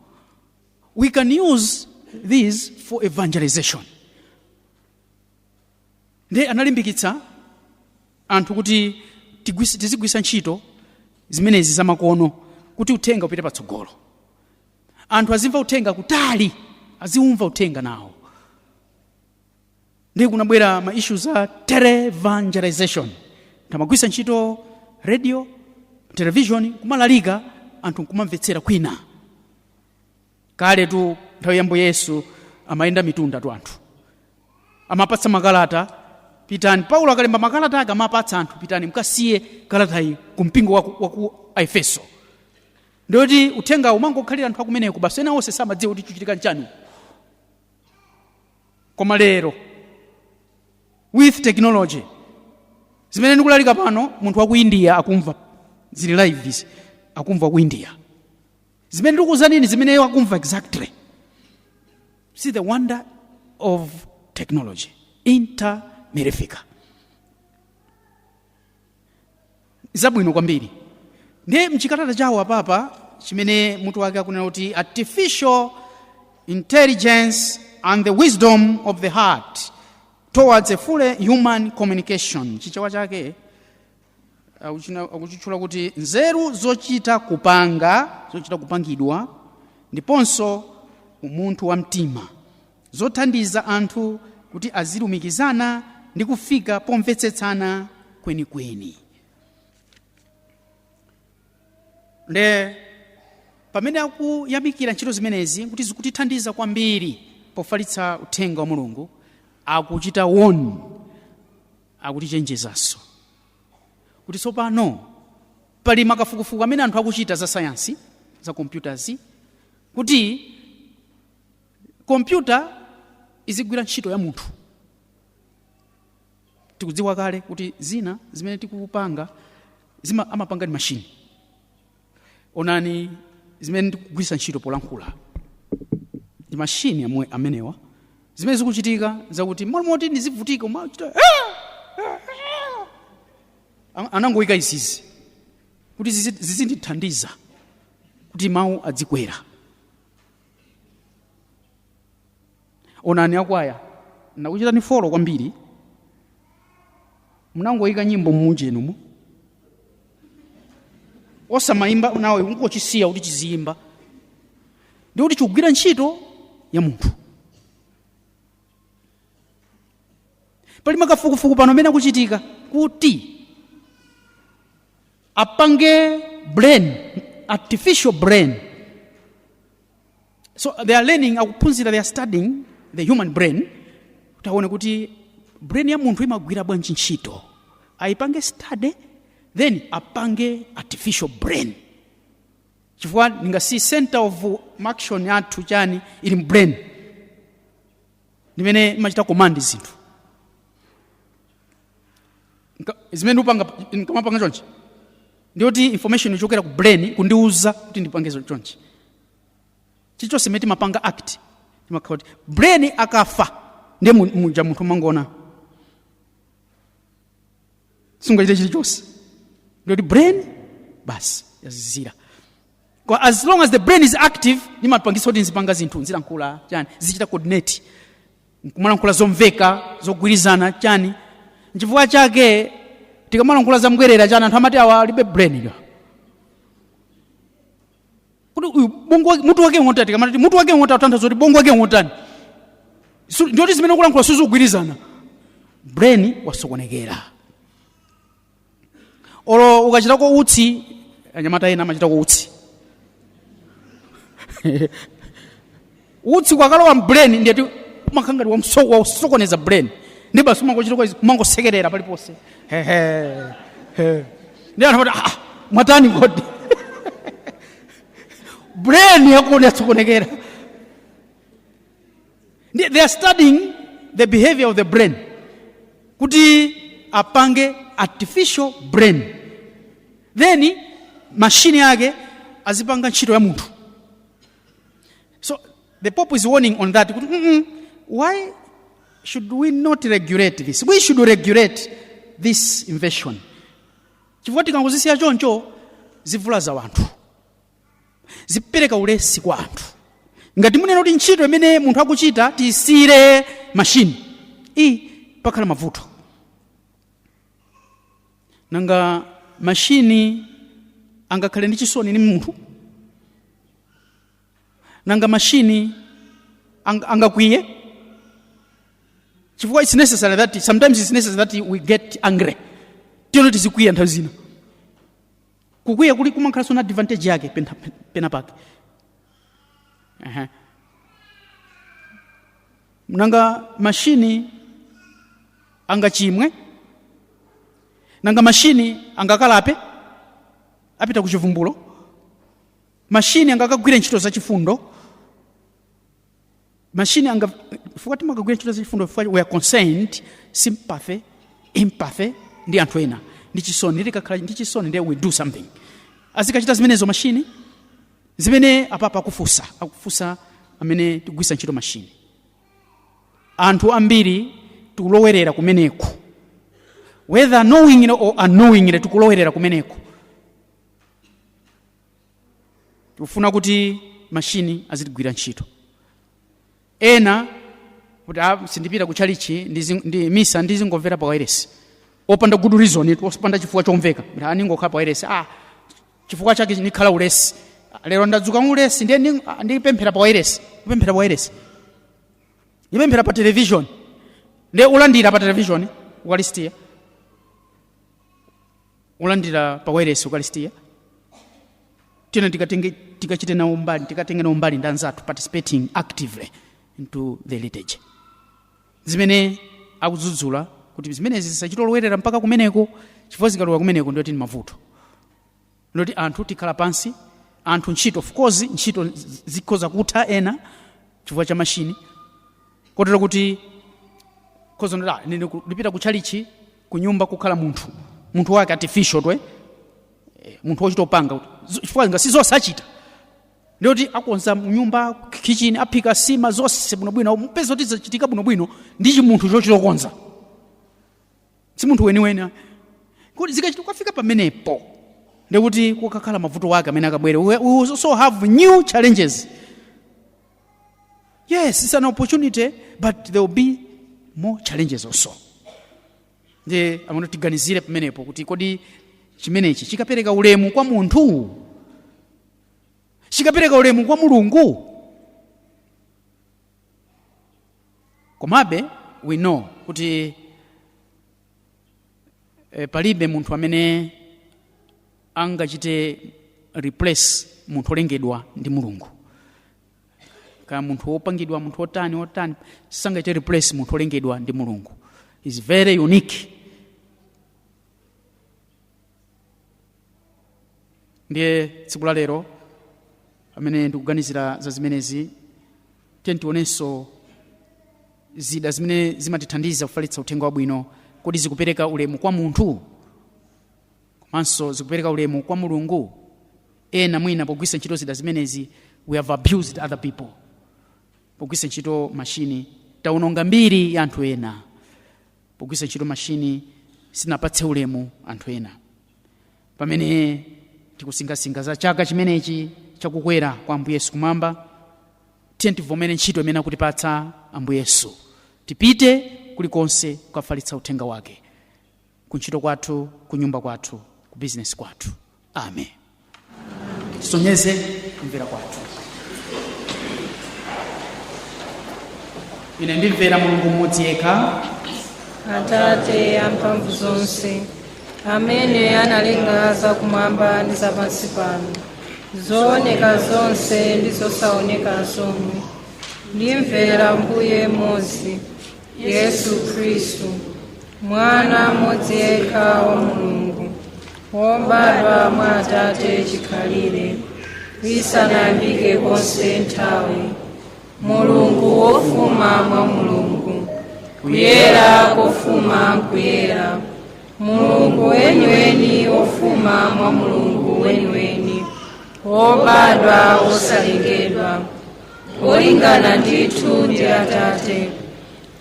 we can use these for evangelization. Ndiye analimbikitsa anthu kuti tizigwisa ntchito zimenezi zamakono kuti uthenga upite patsogolo, anthu azimva uthenga kutali, aziumva uthenga nawo. Ndiye kunabwera ma issues a televangelization, tamagwisa ntchito radio, television, kumalalika, anthu nkumamvetsera kwina. Kale tu nthawi ya Ambuye Yesu amayenda mitunda tu, anthu amapatsa makalata, pitani. Paulo akalemba makalata ake amapatsa anthu, pitani mukasiye kalatayi ku mpingo waku Aefeso. Ndiyoti uthenga umangokhalira anthu akumeneko basi, ena onse samadziwa kuti chikuchitika nchani. Koma lero with technology, zimene ndikulalika pano munthu waku India akumva, zili live izi, akumva ku India zimene ndikuwuzanini, zimene akumva exactly. See the wonder of technology, intermirifica, zabwino kwambiri. Ndiye mchikalata chawo apapa chimene mutu wake akunena kuti "Artificial Intelligence and the Wisdom of the Heart Towards a Fully Human Communication", Chichewa chake akuchitchula kuti nzeru zochita kupanga, zochita kupangidwa, ndiponso umunthu wa mtima, zothandiza anthu kuti azilumikizana ndi kufika pomvetsetsana kwenikweni. Nde pamene akuyamikira ntchito zimenezi kuti zikutithandiza kwambiri pofalitsa uthenga wa Mulungu, akuchita warn, akutichenjezanso kuti tsopano pali makafukufuku amene anthu akuchita za sayansi za computers, kuti kompyuta izigwira ntchito ya munthu. Tikudziwa kale kuti zina zimene tikupanga amapanga ndi mashini. Onani zimene ndikugwiritsa ntchito polankhula ndi mashini amenewa. Zimene zikuchitika zakuti momoti ndizivutika umachita anangoyika izizi kuti zizindithandiza kuti mawu adzikwera. Onani akwaya, nakuchitani follow kwambiri, munangoyika nyimbo mmujenumo, osamayimba nawe, ungochisiya kuti chiziyimba, ndi kuti chikugwira ntchito ya munthu. Pali makafukufuku pano amene akuchitika kuti apange brain, artificial brain. So they are learning, akuphunzira, they are studying the human brain kuti aone kuti brain ya munthu imagwira bwanji ntchito, ayipange study, then apange artificial brain, chifukwa ningasi center of action yathu chani ili mbrain, ndimene imachita command zinthu. Zimene ndikupanga, nkamapanga chonchi, ndiyoti information ichokera ku brain kundiuza kuti ndipange chonchi. Chilichonse imene timapanga act timakhala kuti brain akafa, ndiye muja munthu umangona sungachite chilichonse, ndiyoti brain basi yazizira. Kwa as long as the brain is active, nimapangisa kuti nzipanga zinthu, nzilankhula chani, zichita coordinate, nkumalankhula zomveka, zogwirizana chani. Nchifukwa chake tikamalankhula zambwerera chani, anthu amati awa alibe brain ilo, kuti uyu bongo mutu wake ngotani. Tikamati mutu wake ngotani, tanthauza kuti bongo wake ngotani. Ndiyoti zimene ukulankhula sizikugwirizana, brain wasokonekera. Olo ukachitako utsi, anyamata ena amachitako utsi, utsi kwakalowa mbrain, ndiyeti umakhala ngati wasokoneza brain. Ndi basi umangochita kwa umangosekerera paliponse. Hehe he. Ndi anthu amati, "Ah, mwatani kodi?" Brain yako yasokonekera. They are studying the behavior of the brain kuti apange artificial brain, then machine yake azipanga ntchito ya munthu. So the Pope is warning on that kuti why should we not regulate this? We should regulate this invention, chifukwa tikangozisiya choncho zivulaza wanthu, zipereka ulesi kwa anthu. Ngati munena kuti ntchito imene munthu akuchita tiyisire machine iyi, pakhala mavuto. Nanga machine angakhale ndi chisoni ni munthu? Nanga machine angakwiye? Chifukwa it's necessary that sometimes it's necessary that we get angry. Tiyeno tizikwiya nthawi zina. Kukwiya kuli kumakhalanso na advantage yake pena pake. Ehe. Nanga machine angachimwe? Nanga machine angakalape, apita ku chivumbulo? Machine angakagwire ntchito zachifundo? Machine anga, chifukwa timakagwira ntchito zachifundo chifukwa we are concerned, sympathy, empathy ndi anthu ena, ndi chisoni. Tikakhala ndi chisoni ndiye we do something. Azikachita zimenezo machine? Zimene apapa akufunsa amene tikugwisa ntchito machine. Anthu ambiri tikulowerera kumeneku, whether knowingly or unknowingly, tikulowerera kumeneku. Tikufuna kuti machine azitigwira ntchito. Ena kuti, "Ah, sindipita ku chalichi, ndi misa ndizingomvera pa wireless," opanda good reason, opanda chifukwa chomveka. Kuti, "Ah, ningokhala pa wireless, ah, chifukwa chake nikhala ulesi lero, ndadzuka ulesi, ndiye ndipemphera pa wireless." Kupemphera pa wireless, ndipemphera pa television, ndiye ulandira pa television ukalistia, ulandira pa wireless ukalistia. Tiyena tikatenge, tikachite nawo mbali, tikatenge nawo mbali ndi anzathu, participating actively into the liturgy. Zimene akudzudzula kuti zimenezi zisachitolowerera mpaka kumeneko, chifukwa zikalowa kumeneko ndiyoti ni mavuto, ndoti anthu tikhala pansi, anthu ntchito, of course ntchito zikhoza kutha ena chifukwa cha machine, kotero kuti khoza ndoti, "Ah, ine ndipita ku chalichi, ku nyumba kukhala munthu wake artificial twe, munthu wochita opanga kuti chifukwa nga sizosachita." Ndiyoti akonza mnyumba, kitchen, aphika sima zonse bwinobwino, mpeza kuti zachitika bwinobwino ndi chimunthu chochitokonza, si munthu weniweni. Kuti zikachita kukafika pamenepo, ndikuti kukakhala mavuto wake amene akabwere. We will also have new challenges. Yes, it's an opportunity, but there will be more challenges also. Ndiye amene tiganizire pamenepo kuti kodi chimenechi chikapereka ulemu kwa munthu, chikapereka ulemu kwa Mulungu? Komabe we know kuti palibe munthu amene angachite replace munthu olengedwa ndi Mulungu. Kaya munthu wopangidwa, munthu wotani wotani, sangachite replace munthu olengedwa ndi Mulungu. Is very unique. Ndiye tsiku la lero amene ndikuganizira za zimenezi, tiye tionenso zida zimene zimatithandiza kufalitsa uthenga wabwino. Kodi zikupereka ulemu kwa munthu komanso zikupereka ulemu kwa Mulungu? Ena mwina pogwiritsa ntchito zida zimenezi, we have abused other people. Pogwiritsa ntchito machine taononga mbiri ya anthu ena. Pogwiritsa ntchito machine sitinapatse ulemu anthu ena. Pamene tikusinkhasinkha za chaka chimenechi chakukwera kwa Ambuye Yesu kumwamba, tiye tivomere ntchito imene akutipatsa Ambuye Yesu. Tipite kulikonse kukafalitsa uthenga wake, kuntchito kwathu, kunyumba kwathu, ku bizinesi kwathu. Amen. Tisonyeze kumvera kwathu. Ine ndimvera Mulungu mmodzi yekha, Atate amphamvu zonse, amene analenga zakumwamba ndi zapansi pano, zooneka zonse ndi zosaoneka zomwe. Ndimvera Mbuye mmodzi, Yesu Khristu, mwana mmodzi yekha wa Mulungu, wobadwa mwa Atate chikhalire, isanayambike konse nthawi, Mulungu wofuma mwa Mulungu, kuyera kofuma nkuyera, Mulungu weniweni wofuma mwa Mulungu weniweni, wobadwa wosalengedwa, wolingana ndithu ndi Atate.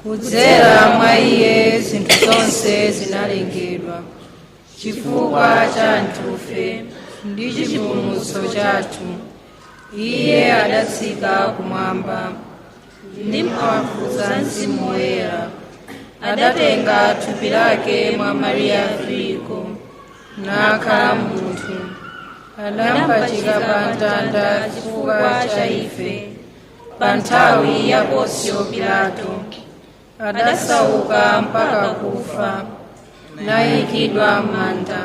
Kudzera mwa iye zinthu zonse zinalengedwa. Chifukwa cha anthufe ndi chipulumutso chathu, iye adatsika kumwamba ndi mphamvu za Mzimu Woyera, adatenga thupi lake mwa Mariya Filipo, nakhala munthu. Adampachika pa mtanda chifukwa cha ife pa nthawi ya Ponsiyo Pilato. Adasauka mpaka kufa, nayikidwa m'manda,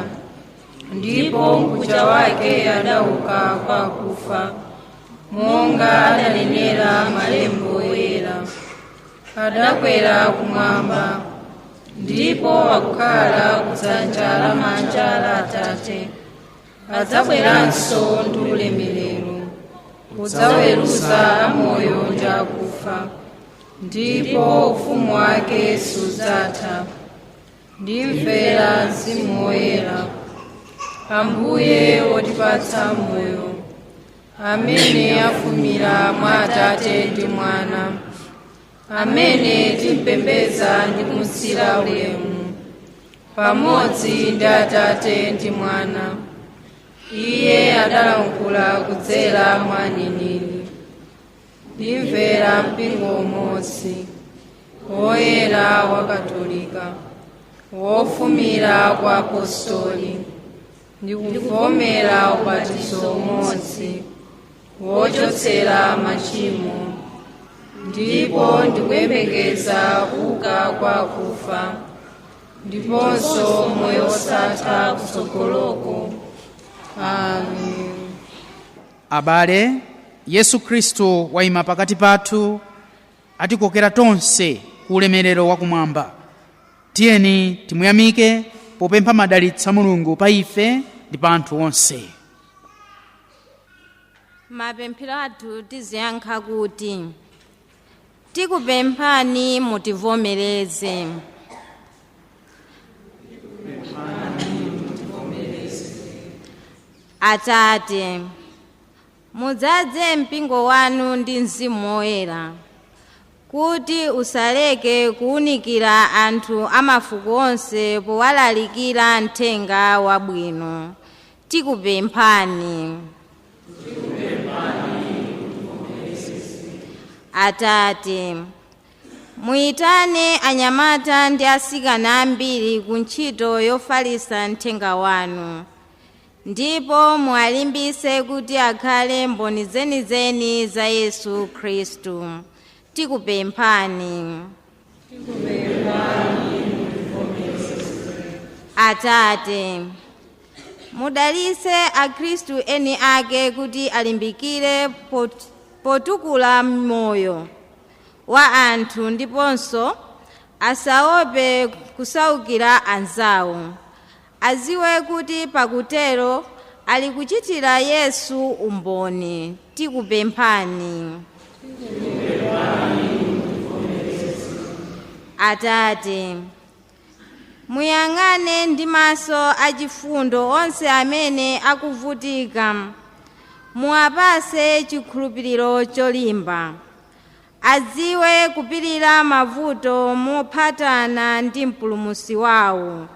ndipo mkucha wake adauka kwa kufa, monga adanenera malembo oyera. Adakwera kumwamba, ndipo akukhala kudzanja lamanja la Atate. Adzabweranso ndi ulemerero kudzaweruza amoyo ndi akufa, ndipo ufumu wake sudzatha. Ndimvera Mzimu Woyera, Ambuye wotipatsa moyo, amene afumira mwa Atate ndi Mwana, amene timpembedza ndi kumutsira ulemu pamodzi ndi Atate ndi Mwana. Iye adalankhula kudzera mwa aneneri. Ndimvera mpingo umodzi woyera wa Katolika, wofumira kwa apostoli. Ndikuvomera ubatizo umodzi wochotsera machimo, ndipo ndikuyembekeza kuuka kwa akufa ndiponso moyo wosatha kutsogoloko. Amen. Abale, Yesu Khristu wayima pakati pathu, atikokera tonse ku ulemerero wakumwamba. Tiyeni timuyamike popempha madalitso a Mulungu pa ife ndi pa anthu onse. Mapemphero athu tiziyankha kuti: tikupemphani mutivomereze. Atate, mudzaze mpingo wanu ndi Mzimu Woyera, kuti usaleke kuwunikira anthu amafuko onse powalalikira mthenga wabwino. Tikupemphani. Atate, muyitane anyamata ndi asikana ambiri ku ntchito yofalitsa mthenga wanu, ndipo muwalimbitse kuti akhale mboni zenizeni za Yesu Khristu. Tikupemphani. Atate, mudalitse akhristu eni ake kuti alimbikire potukula moyo wa anthu, ndiponso asaope kusaukira anzawo. Aziwe kuti pakutero ali kuchitira Yesu umboni. Tikupemphani. Atate, muyang'ane ndi maso achifundo onse amene akuvutika, muwapase chikhulupiriro cholimba, adziwe kupirira mavuto mophatana ndi Mpulumutsi wawo.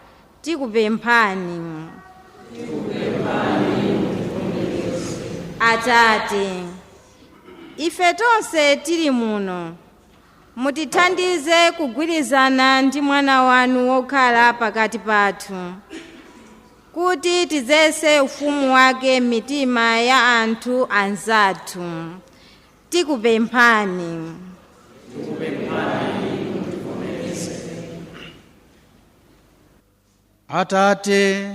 Tikupemphani. Atate, ife tonse tili muno, mutithandize kugwirizana ndi mwana wanu wokhala pakati pathu, kuti tidzetse ufumu wake m'mitima ya anthu anzathu. Tikupemphani. Atate,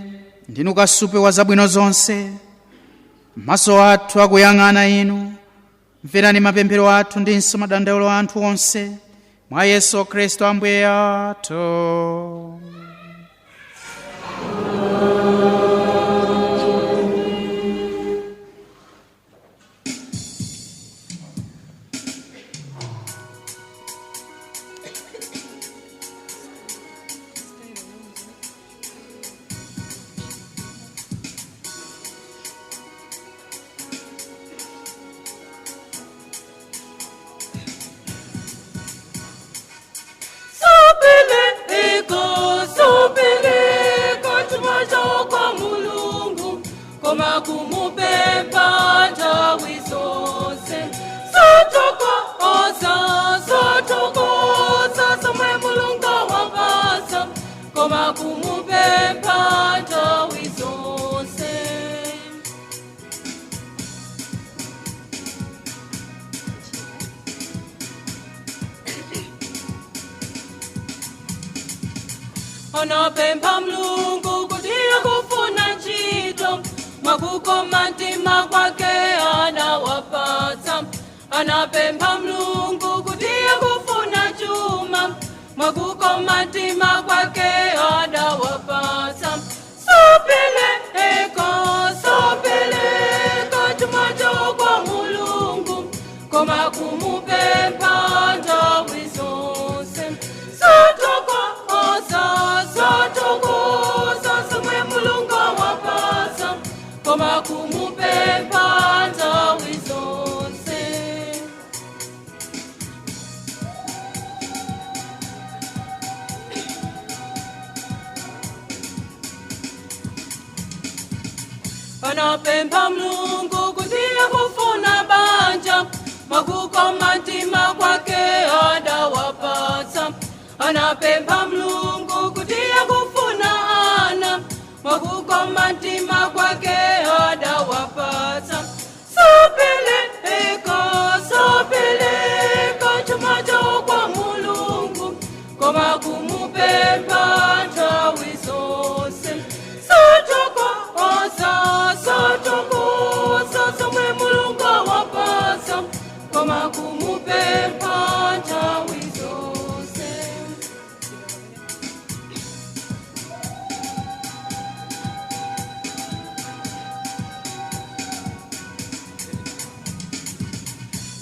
ndinu kasupe wa zabwino zonse. Maso athu akuyang'ana inu. Mverani mapemphero athu ndinso madandaulo a anthu onse. Mwa Yesu Khristu Ambuye athu. Sopeleko, sopeleko, chuma chokwa Mulungu, koma kumupempha nthawi zonse. Sotokoza, sotokoza, zomwe Mulungu wapatsa, koma kumupempha nthawi zonse. Anapempha Mulungu kuti akufuna ntchito, mwakukoma mtima kwake anawapatsa. Anapempha Mulungu kuti akufuna chuma, mwakukoma mtima kwake anawapatsa. Sopeleko, sopeleko, chuma chokwa Mulungu, koma kumupempha nthawi zonse. Sotokoza, sotokoza, zomwe Mulungu wapatsa, koma kumupempha nthawi zonse. Anapempha Mulungu kuti akufuna banja, mwakukoma mtima kwake adawapatsa. Anapempha Mulungu kuti akufuna ana, mwakukoma mtima kwake adawapatsa. Sopeleko, sopeleko, chuma chokwa Mulungu, koma kumupempha nthawi zonse. Sotokoza, sotokoza, zomwe Mulungu wapatsa, koma kumupempha nthawi zonse.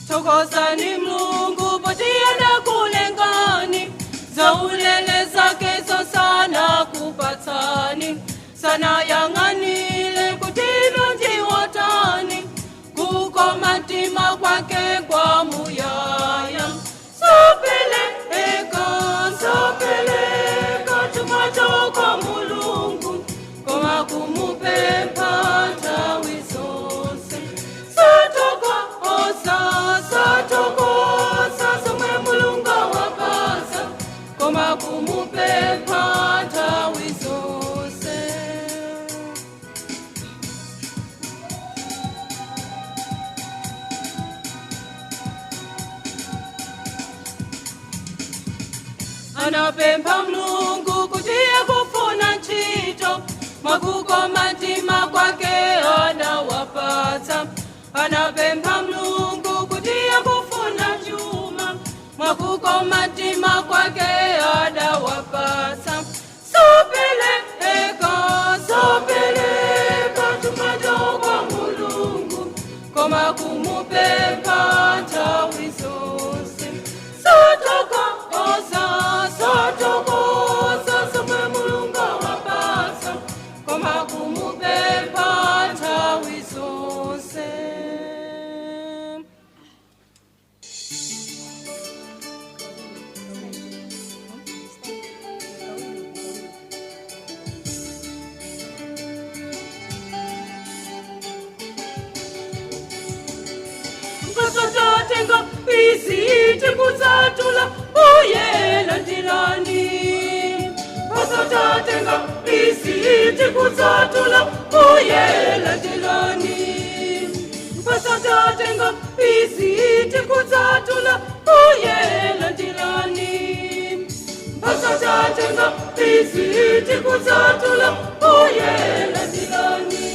Thokozani Mulungu potiyena kulengani, zaulele zake zosana kupatsani, sana yang'anile kutino ndiwotani, kukoma mtima kwake kwa muyaya. Sopeleko, sopeleko, chuma chokwa Mulungu, koma kumupempha nthawi zonse. Sotokoza, sotokoza, zomwe Mulungu wapatsa, koma kumupempha nthawi zonse. Anapempha Mulungu kuti akufuna ntchito, mwakukoma mtima kwake anawapatsa. Anapempha Mulungu kuti akufuna chuma, mwakukoma mtima kwake adawapatsa. Sopeleko, sopeleko, chuma chokwa Mulungu, koma kumupempha nthawi zonse. Sotokoza, sotokoza, zomwe Mulungu wapatsa, koma kumupempha nthawi zonse. Mpasotatenga isiti kudzatula uyela ndilani. Mpasotatenga isiti kudzatula uyela ndilani. Mpasotatenga isiti kudzatula uyela ndilani. Mpasotatenga isiti kudzatula uyela ndilani.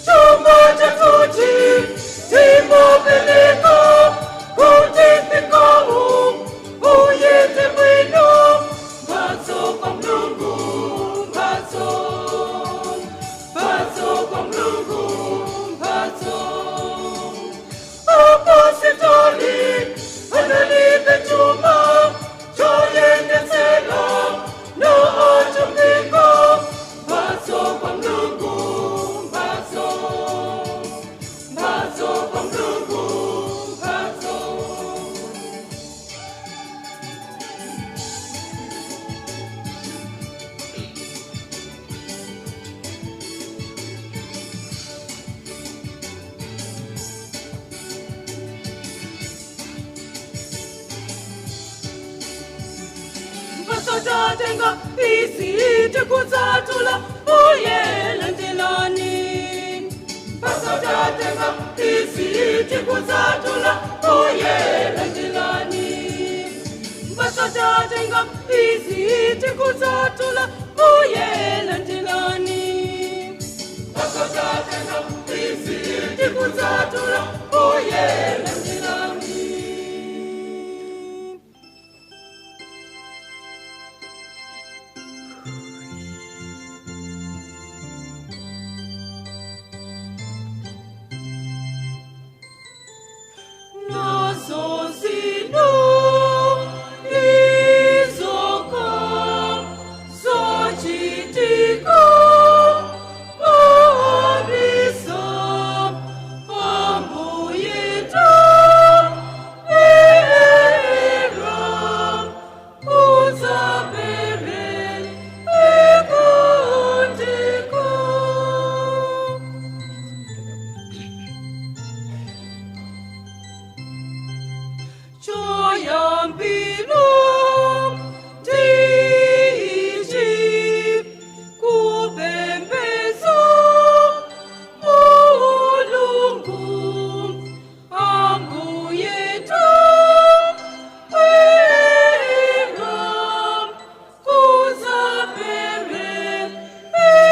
Chuma chakuti timopeleka kuti pikowu. Mphaso tatenga izi tikudzatula uye landilani. Mphaso tatenga izi tikudzatula uye landilani. Mphaso tatenga izi tikudzatula uye landilani. Mphaso tatenga izi tikudzatula uye landilani. Nazo zino izoka zochitika mabisa ambuyita era uzabere ekondeko. Choyambilo ndichi kupembedza Mulungu ambuyeta era kuzabere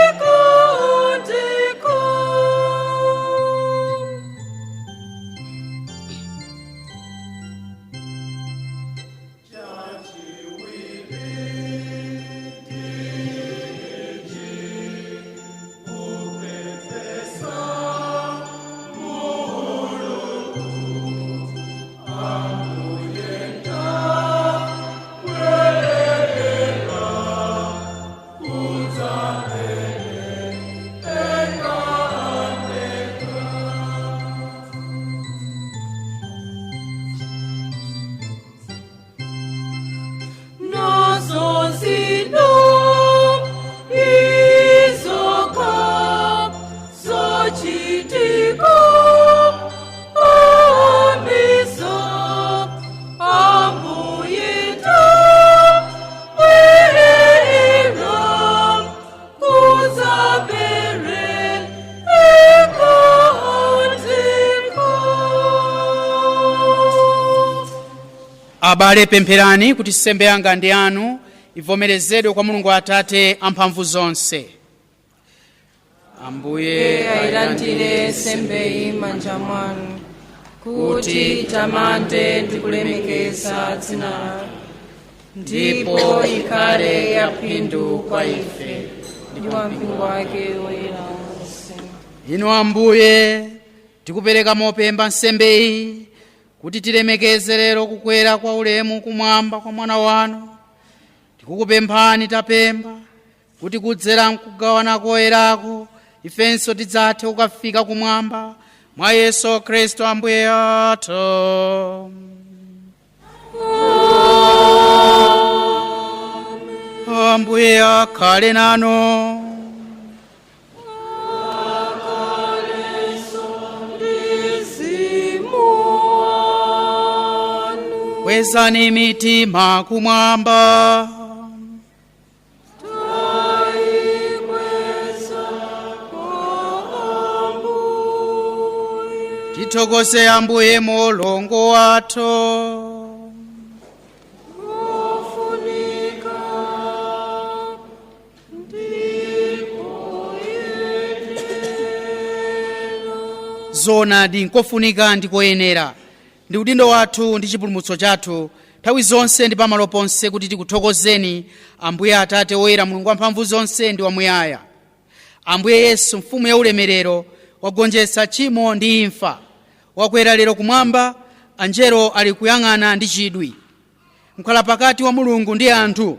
ekondeko. Nazo zino izoka zochitika amisa ambuyita wera kuzabere ekondeko. Abale, pempherani kuti nsembe yanga ndi yanu ivomerezedwe kwa Mulungu Atate amphamvu zonse. Ambuye ayilandire nsembeyi m'manja mwanu kuti itamande ndi kulemekeza dzina lanu, ndipo ikhale ya phindu kwa ife ndi kwa mpingo wake woyera wonse. Inu Ambuye, tikupereka mopemba nsembe iyi kuti tilemekeze lero kukwera kwa ulemu kumwamba kwa mwana wanu. Tikukupemphani, tapemba kuti kudzera mkugawana koyerako ifenso tidzathe kukafika kumwamba mwa Yesu Khristu Ambuye athu. Ambuye akhale nanu. Kwezani mitima kumwamba. Tithokoze Ambuye Mulungu wathu. Ofunika Zoonadi, nkofunika ndi koyenera, ndi udindo wathu ndi chipulumutso chathu nthawi zonse ndi pamalo ponse kuti tikuthokozeni, Ambuye Atate woyera, Mulungu wamphamvu zonse ndi wamuyaya. Ambuye Yesu, mfumu ya ulemerero, wagonjetsa tchimo ndi imfa, wakwera lero kumwamba. Anjelo ali kuyang'ana ndi chidwi. Mkhala pakati wa Mulungu ndi anthu,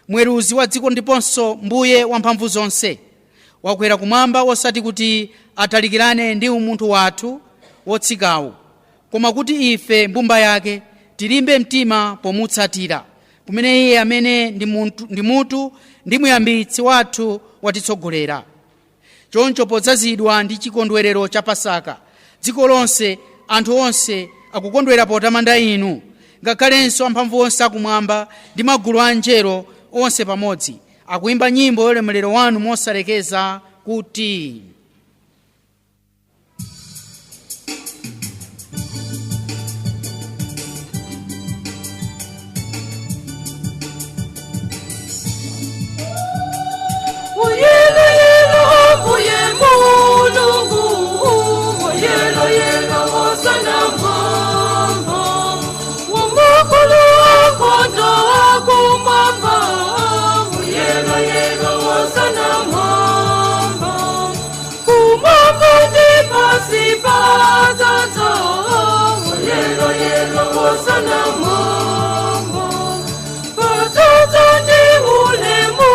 mweruzi wa dziko ndiponso mbuye wamphamvu zonse, wakwera kumwamba osati kuti atalikirane ndi umunthu wathu wotsikawu, koma kuti ife mbumba yake tilimbe mtima pomutsatira, kumene iye amene ndi mutu ndi muyambitsi wathu watitsogolera. Choncho, podzazidwa ndi chikondwerero cha Pasaka, dziko lonse, anthu onse akukondwera potamanda inu, ngakhalenso amphamvu onse akumwamba ndi magulu a anjelo. Onse pamodzi akuimba nyimbo yolemerero wanu mosalekeza kuti: Uyelo yelo mbuye Mulungu, uyelo yelo hosana mwamba, wamukulu wakondo wakumwamba, uyelo yelo hosana mwamba, kumwamba ndi pasi pazaza, uyelo yelo hosana mwamba, pazaza ndi ulemu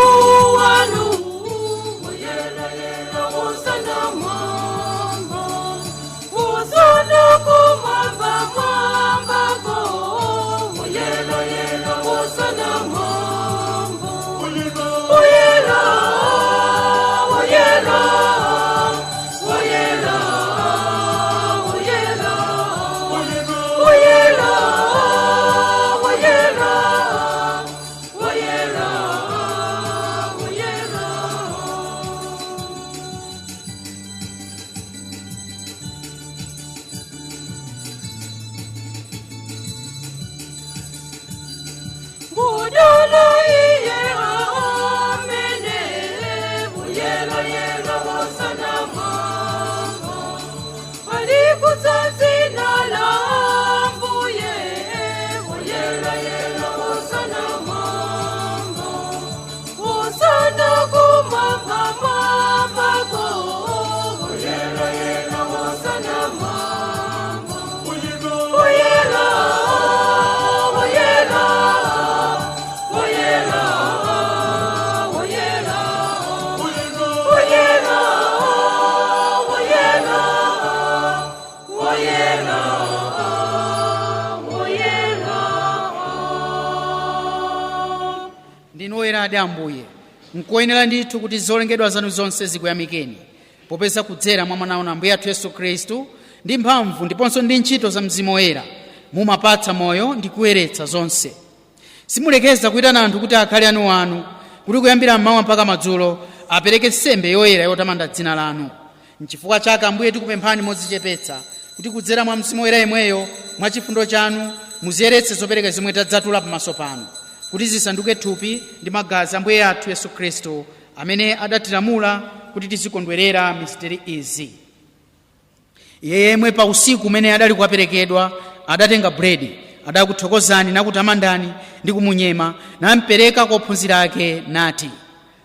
wanu, uyelo yelo hosana mwamba, hosana kumwamba mwambako, uyelo yelo hosana mwamba, uyelo uyelo uyelo uyelo uyelo uyelo uyelo uyelo. Ngudala iye amene, uyelo yelo hosana mwamba, alikutsatsi-na la mbuye, uyelo yelo hosana mwamba, hosana kumwamba mwambako, uyelo yelo hosana mwamba, uyelo uyelo uyelo uyelo uyelo uyelo uyelo uyelo. Ndinu oyera Ambuye, nkoyenera ndithu kuti zolengedwa zanu zonse zikuyamikeni, popeza kudzera mwa mwana wanu Ambuye athu Yesu Khristu, ndi mphamvu ndiponso ndi ntchito za Mzimu Woyera, mumapatsa moyo ndi kuyeretsa zonse. Simulekeza kuyitana anthu kuti akhale anuanu, kuti kuyambira mmawa mpaka madzulo apereke nsembe yoyera yotamanda dzina lanu. Nchifukwa chake, Ambuye, tikupemphani modzichepetsa kuti kudzera mwa Mzimu Woyera yemweyo, mwa chifundo chanu, muziyeretse zopereka zomwe tadzatula pamaso panu, kuti zisanduke thupi ndi magazi Ambuye athu Yesu Khristu, amene adatilamula kuti tizikondwerera misteri izi. Iye yemwe pa usiku umene adali kuwaperekedwa adatenga buledi, adakuthokozani nakutamandani ndi kumunyema, nampereka kwa ophunzira ake nati: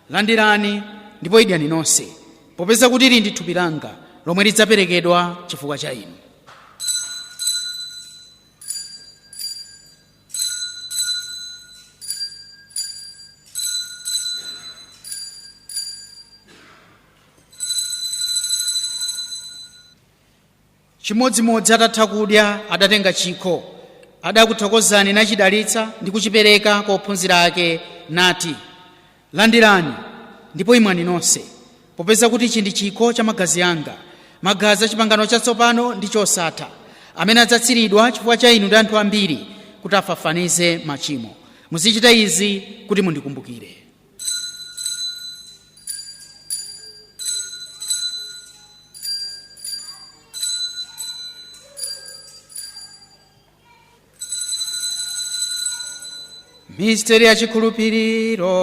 "Landirani ndipo idyani nonse, popeza kuti ili ndi thupi langa lomwe lidzaperekedwa chifukwa cha inu." Chimodzimodzi atatha kudya adatenga chikho, adakuthokozani nachidalitsa ndi kuchipereka kwa ophunzira ake nati: "Landirani ndipo imwani nonse, popeza kuti ichi ndi chikho cha magazi anga, magazi a chipangano chatsopano ndi chosatha, amene adzatsiridwa chifukwa cha inu ndi anthu ambiri kuti afafanize machimo. Muzichita izi kuti mundikumbukire." Misteri ya chikhulupiriro.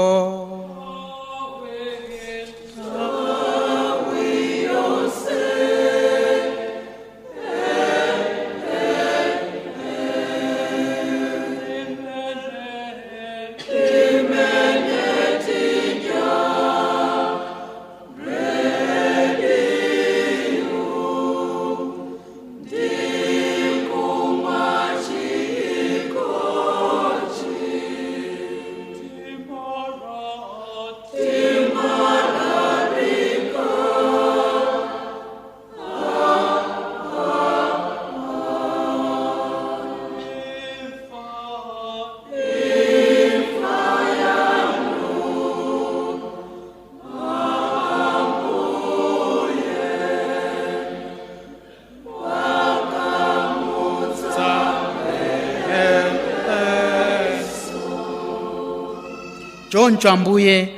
Choncho Ambuye,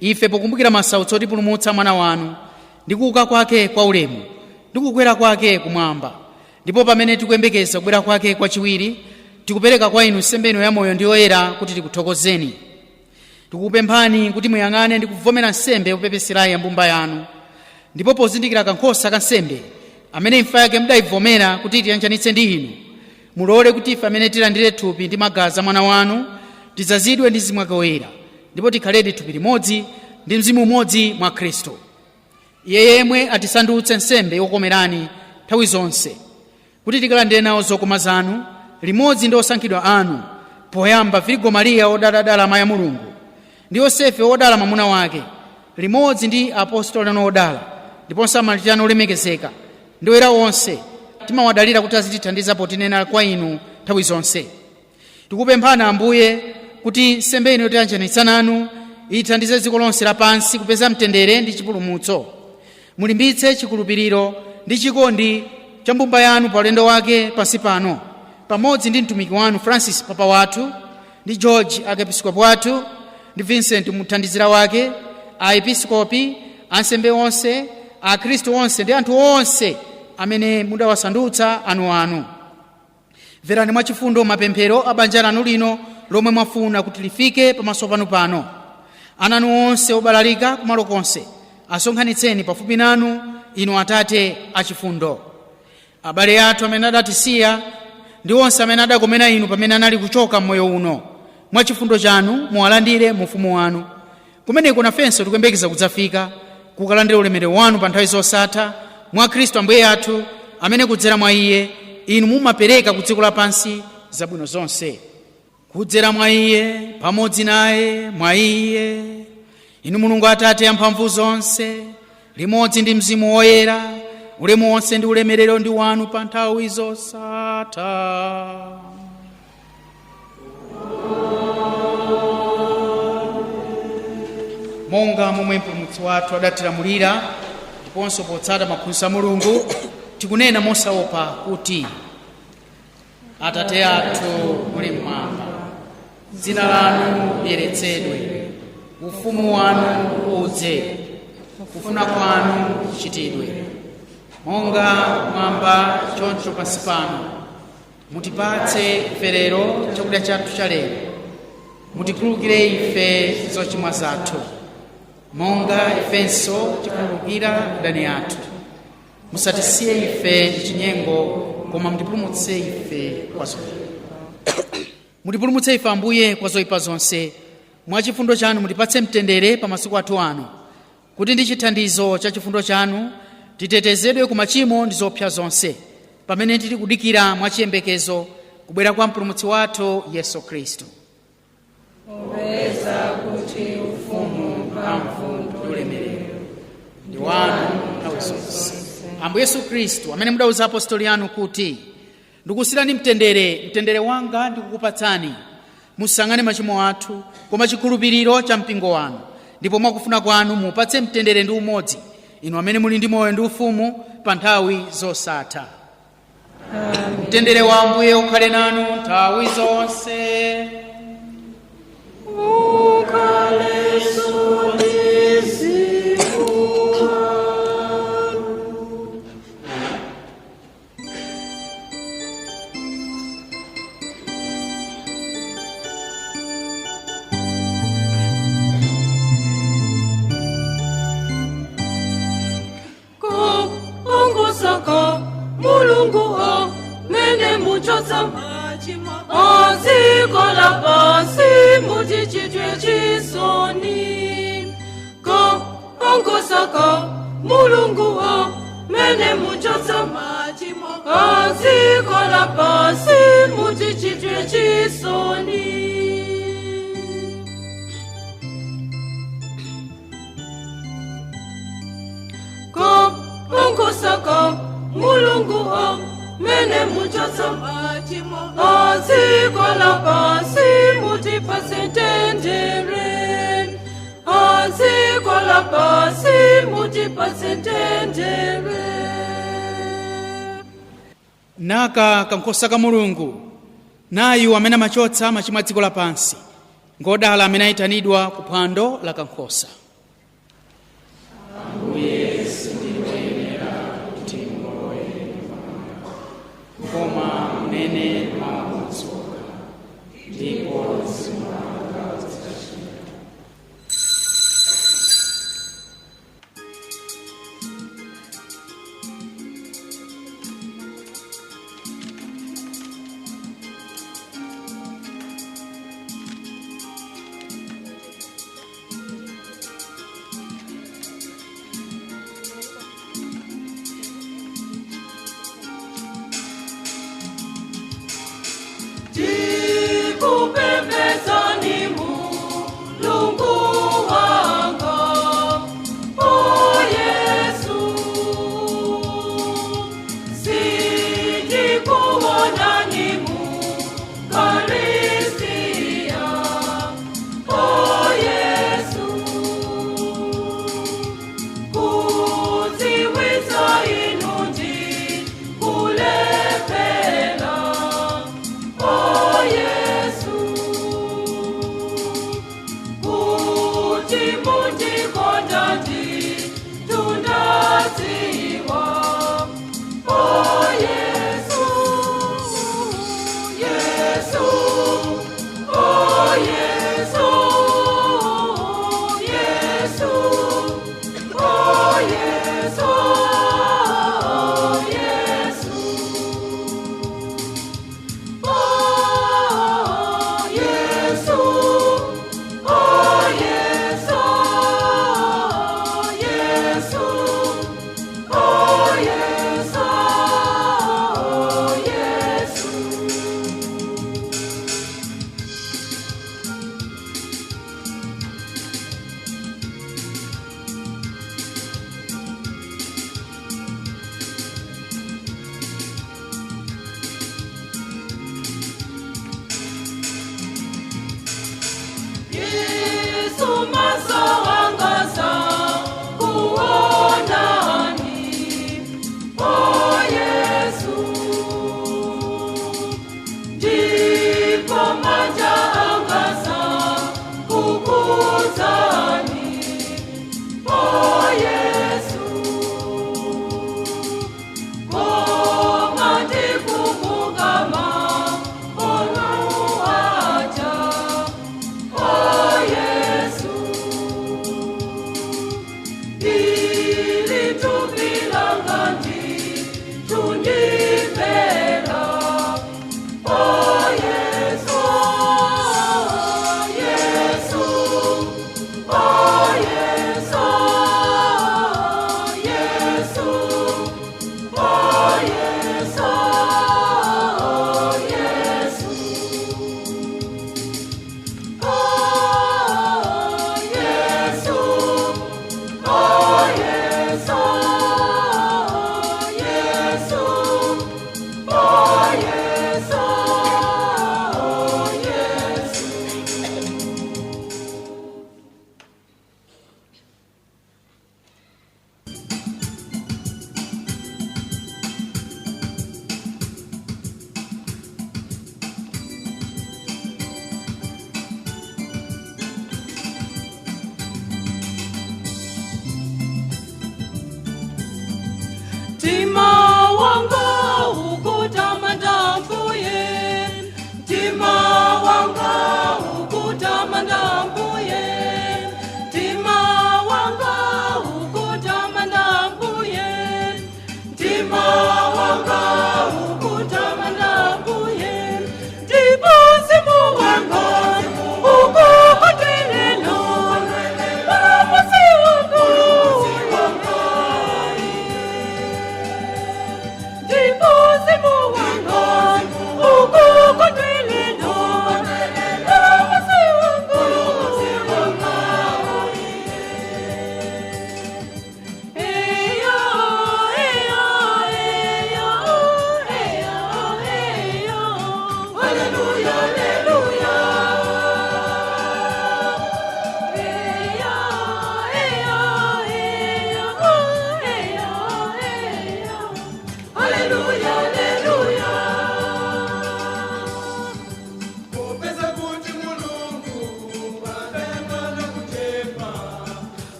ife pokumbukira masautso otipulumutsa mwana wanu ndi kuuka kwake kwa ulemu ndi kukwera kwake kumwamba, ndipo pamene tikuyembekeza kubwera kwake kwachiwiri, tikupereka kwa inu nsembe ino yamoyo ndi yoyera kuti tikuthokozeni. Tikukupemphani kuti muyang'ane ndi kuvomera nsembe yopepeserayi ya mbumba yanu, ndipo pozindikira kankhosa ka nsembe amene imfa yake mudayivomera kuti tiyanjanitse ndi inu, mulole kuti ife amene tilandire thupi ndi magazi a mwana wanu tidzazidwe ndi Mzimu wake Woyera, ndipo tikhaledi thupi limodzi ndi mzimu umodzi mwa Khristu. Iye yemwe atisandutse nsembe yokomerani nthawi zonse, kuti tikalandire nawo zokoma zanu limodzi ndi osankhidwa anu, poyamba Virigo Mariya wodaladala amayi a Mulungu, ndi Yosefe wodala mwamuna wake, limodzi ndi apostoli anu odala ndiponso amartiri anu olemekezeka ndi oyera onse timawadalira kuti azitithandiza potinena kwa inu nthawi zonse. Tikupemphani Ambuye kuti nsembe ino yotiyanjanitsa nanu ithandize dziko lonse lapansi kupeza mtendere ndi chipulumutso. Mulimbitse chikhulupiriro ndi chikondi cha mbumba yanu pa ulendo wake pansi pano, pamodzi ndi mtumiki wanu Francis papa wathu, ndi George archiepiscopo wathu, ndi Vincent muthandizira wake, aepiskopi, ansembe onse, akhristu onse ndi anthu onse amene mudawasandutsa anuanu. Mverani mwachifundo mapemphero a banja lanu lino lomwe mwafuna kuti lifike pamaso panu pano. Ana anu onse obalalika kumalo konse asonkhanitseni pafupi nanu, inu Atate achifundo. Abale athu amene adatisiya ndi onse amene adakomera inu pamene anali kuchoka m'moyo uno, mwachifundo chanu muwalandire mu ufumu wanu, kumeneko nafenso tikuyembekeza kudzafika kukalandira ulemerero wanu pa nthawi zosatha, mwa Khristu Ambuye athu, amene kudzera mwa iye inu mumapereka ku dziko lapansi zabwino zonse. Kudzera mwa iye, pamodzi naye, mwa iye, inu Mulungu Atate amphamvu zonse, limodzi ndi Mzimu Woyera, ulemu wonse ndi ulemerero ndi wanu pa nthawi zosatha. Monga momwe Mpulumutsi wathu adatilamulira, ndiponso potsata maphunzitso a Mulungu, tikunena mosaopa kuti: Atate athu muli mmwamba, dzina lanu liyeretsedwe, ufumu wanu udze, kufuna kwanu kuchitidwe monga mwamba choncho pansi pano. Mutipatse ife lero chakudya chathu cha lero. Mutikhululukire ife zochimwa zathu, monga ifenso tikhululukira adani athu. Musatisiye ife mchinyengo, koma mutipulumutse ife kwa zoyipa. Mutipulumutse ife Ambuye kwa zoyipa zonse. Mwa chifundo chanu mutipatse mtendere pa masiku athu ano, kuti ndi chithandizo cha chifundo chanu titetezedwe ku machimo ndi zoopsa zonse, pamene tili kudikira mwachiyembekezo kubwera kwa Mpulumutsi wathu Yesu Khristu. Popeza kuti ufumu, mphamvu ndi ulemerero ndi wanu nthawi zonse. Ambuye Yesu Khristu, amene mudauza apostoli anu kuti, "Ndikusiyirani mtendere, mtendere wanga ndikukupatsani," musayang'ane machimo athu koma chikhulupiriro cha mpingo wanu, ndipo mwakufuna kwanu mupatse mtendere ndi umodzi, inu amene muli ndi moyo ndi ufumu pa nthawi zosatha. Mtendere wa Ambuye ukhale nanu nthawi zonse. Ukhalenso ndi mzimu wanu. Kankhosa ka Mulungu amene muchotsa machimo a dziko lapansi, mutichitire chisoni. Kankhosa ka Mulungu amene muchotsa machimo a dziko lapansi, mutichitire chisoni. Kankhosa ka Mulungu amene muchotsa machimo a dziko lapansi, mutipatse mtendere. A dziko lapansi, mutipatse mtendere. Naka kankhosa ka Mulungu, nayu amene amachotsa machimo a dziko lapansi. Ngodala amene ayitanidwa ku phwando la kankhosa. Koma munene mawu amodzi okha, ndipo mzimu wanga udzachira. Ndikupembedzani Mulungu wanga, o Yesu. Sindikuonani mu Karistia, o Yesu. Kudziwitsa inu ndikulephera, o Yesu. Kuti mundikonda nditundadziwa, o Yesu, Yesu, o Yesu, Yesu, o Yesu, Yesu. Oh, Yesu, oh, Yesu, Yesu, oh, Yesu, Yesu. Yesu maso wangasa kuonani, o Yesu, ndipo manja angasa kukuzani, o Yesu, koma ndikubukama onuwaja. O Yesu, ilitupilanga nditundifela. O Yesu, Yesu,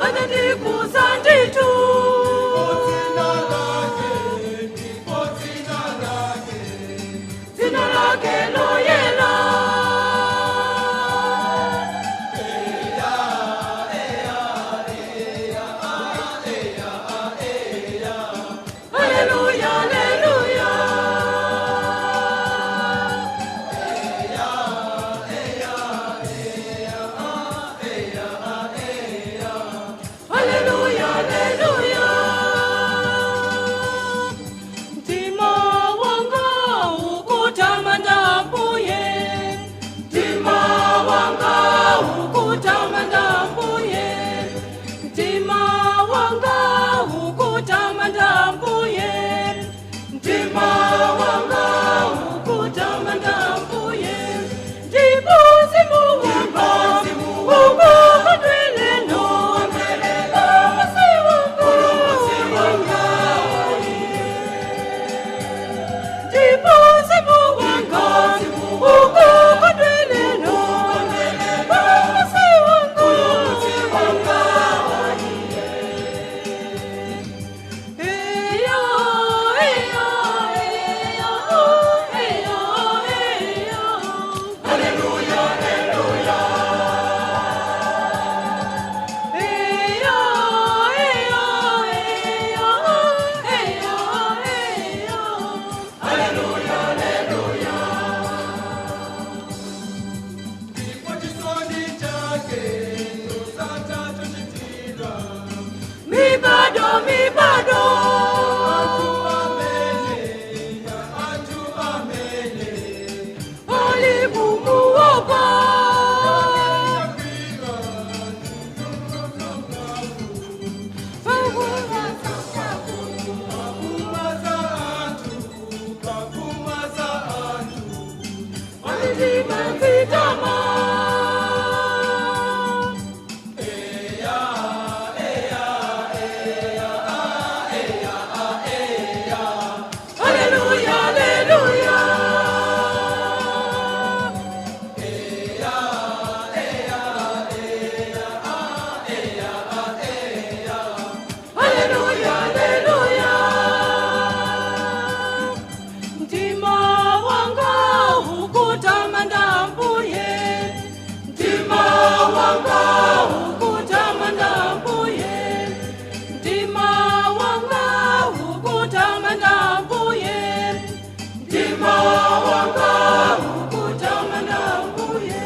Anandikuza nditu. Dzina lake, ndipo dzina lake, Dzina lake loyela. Hallelujah, hallelujah. Hallelujah, hallelujah. Mtima wanga ukutamanda mbuye. Mtima wanga ukutamanda mbuye. Mtima wanga ukutamanda mbuye. Mtima wanga ukutamanda mbuye. Ndipo mzimu wanga ukukondweleno. Pulumutsi wanga. Ndipo mzimu wanga ukukondweleno. Pulumutsi wanga. Eya, eya, eya, eya, eya. Hallelujah, hallelujah. Eya, eya, eya, eya, eya. Hallelujah, hallelujah. ndipo chisoni chake chosatha chochitidwa. Mibado, mibado. Anthu amene, anthu amene, Alikumuopa. pakumaza anthu, pakumaza anthu. Alizimazitama. Hallelujah, hallelujah. Hallelujah, hallelujah. Mtima wanga ukutamanda mbuye. Mtima wanga ukutamanda mbuye. Mtima wanga ukutamanda mbuye. Mtima wanga ukutamanda mbuye.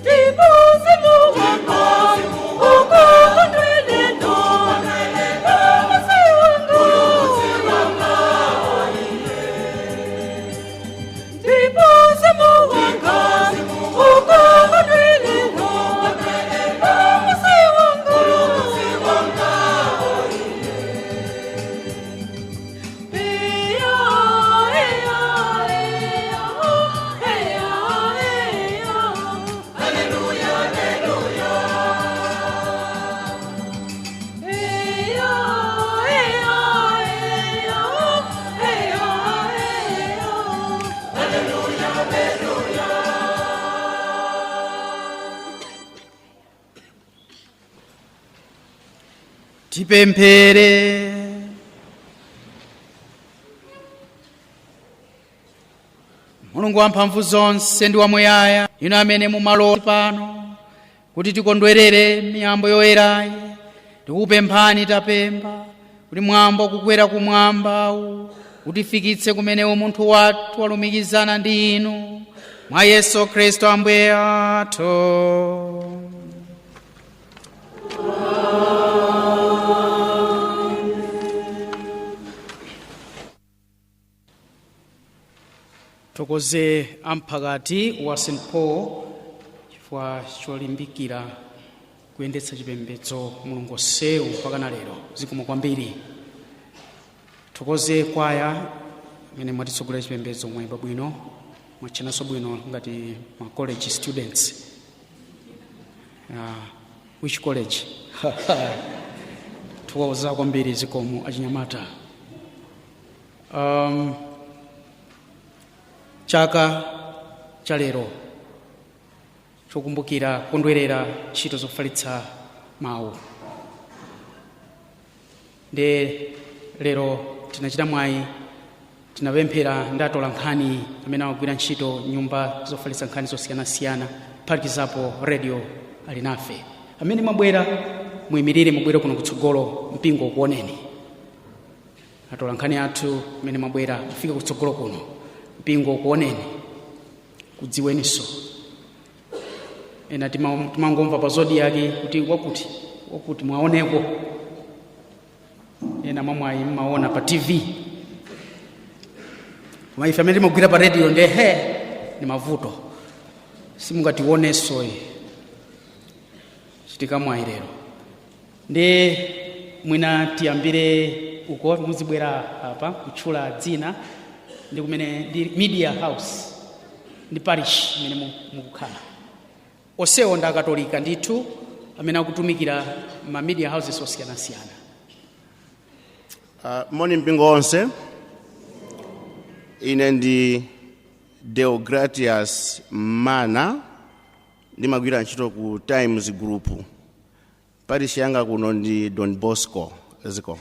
Ndipo mzimu wanga ukukondweleno. Pulumutsi wanga. Ndipo mzimu wanga ukukondweleno. Pulumutsi wanga. Eya, eya, eya, eya, eya. Hallelujah, hallelujah. Eya, eya, eya, eya, eya. Hallelujah, hallelujah. Tipemphere. Mulungu wamphamvu zonse ndi wamuyaya, inu amene mumalola pano kuti tikondwerere miyambo yoyerayi, tikupemphani tapempha kuti mwambo kukwera kumwambawu utifikitse kumene umunthu wathu walumikizana ndi inu mwa Yesu Khristu Ambuye athu. Thokoze amphakati wa St Paul chifukwa cholimbikira kuyendetsa chipembedzo mulungu sewu mpaka na lero. Zikomo kwambiri. Thokoze kwaya imene mwatitsogolera chipembedzo, mwayimba bwino, mwatchenanso bwino ngati ma college students. Which college? Thokoza kwambiri, zikomo achinyamata. Chaka cha lero chokumbukira kukondwerera ntchito zofalitsa mawu. Nde lero tinachita mwayi, tinapemphera ndi atola nkhani amene amagwira ntchito nyumba zofalitsa nkhani zosiyanasiyana, kuphatikizapo Radio Alinafe. Amene mwabwera, muyimirire, mubwere kuno kutsogolo, mpingo ukuoneni. Atola nkhani athu amene mwabwera, mufike kutsogolo kuno, mpingo ukuoneni, kudziweninso. Ena timangomva pa Zodiak kuti wakuti wakuti, mwaoneko. Ena mwamwayi mmaona pa TV, koma ife amene timagwira pa radio nde he, ni mavuto, simungationenso. Chitika mwayi lero. Ndi mwina tiyambire uko, muzibwera apa kutchula dzina ndi kumene ndi media house ndi parish imene mukukhala. Onsewo ndi Akatolika ndithu amene akutumikira ma media houses osiyanasiyana. Moni mpingo wonse. Ine ndi Deogratias Mana, ndimagwira ntchito ku Times Group. Parish yanga kuno ndi Don Bosco ziko.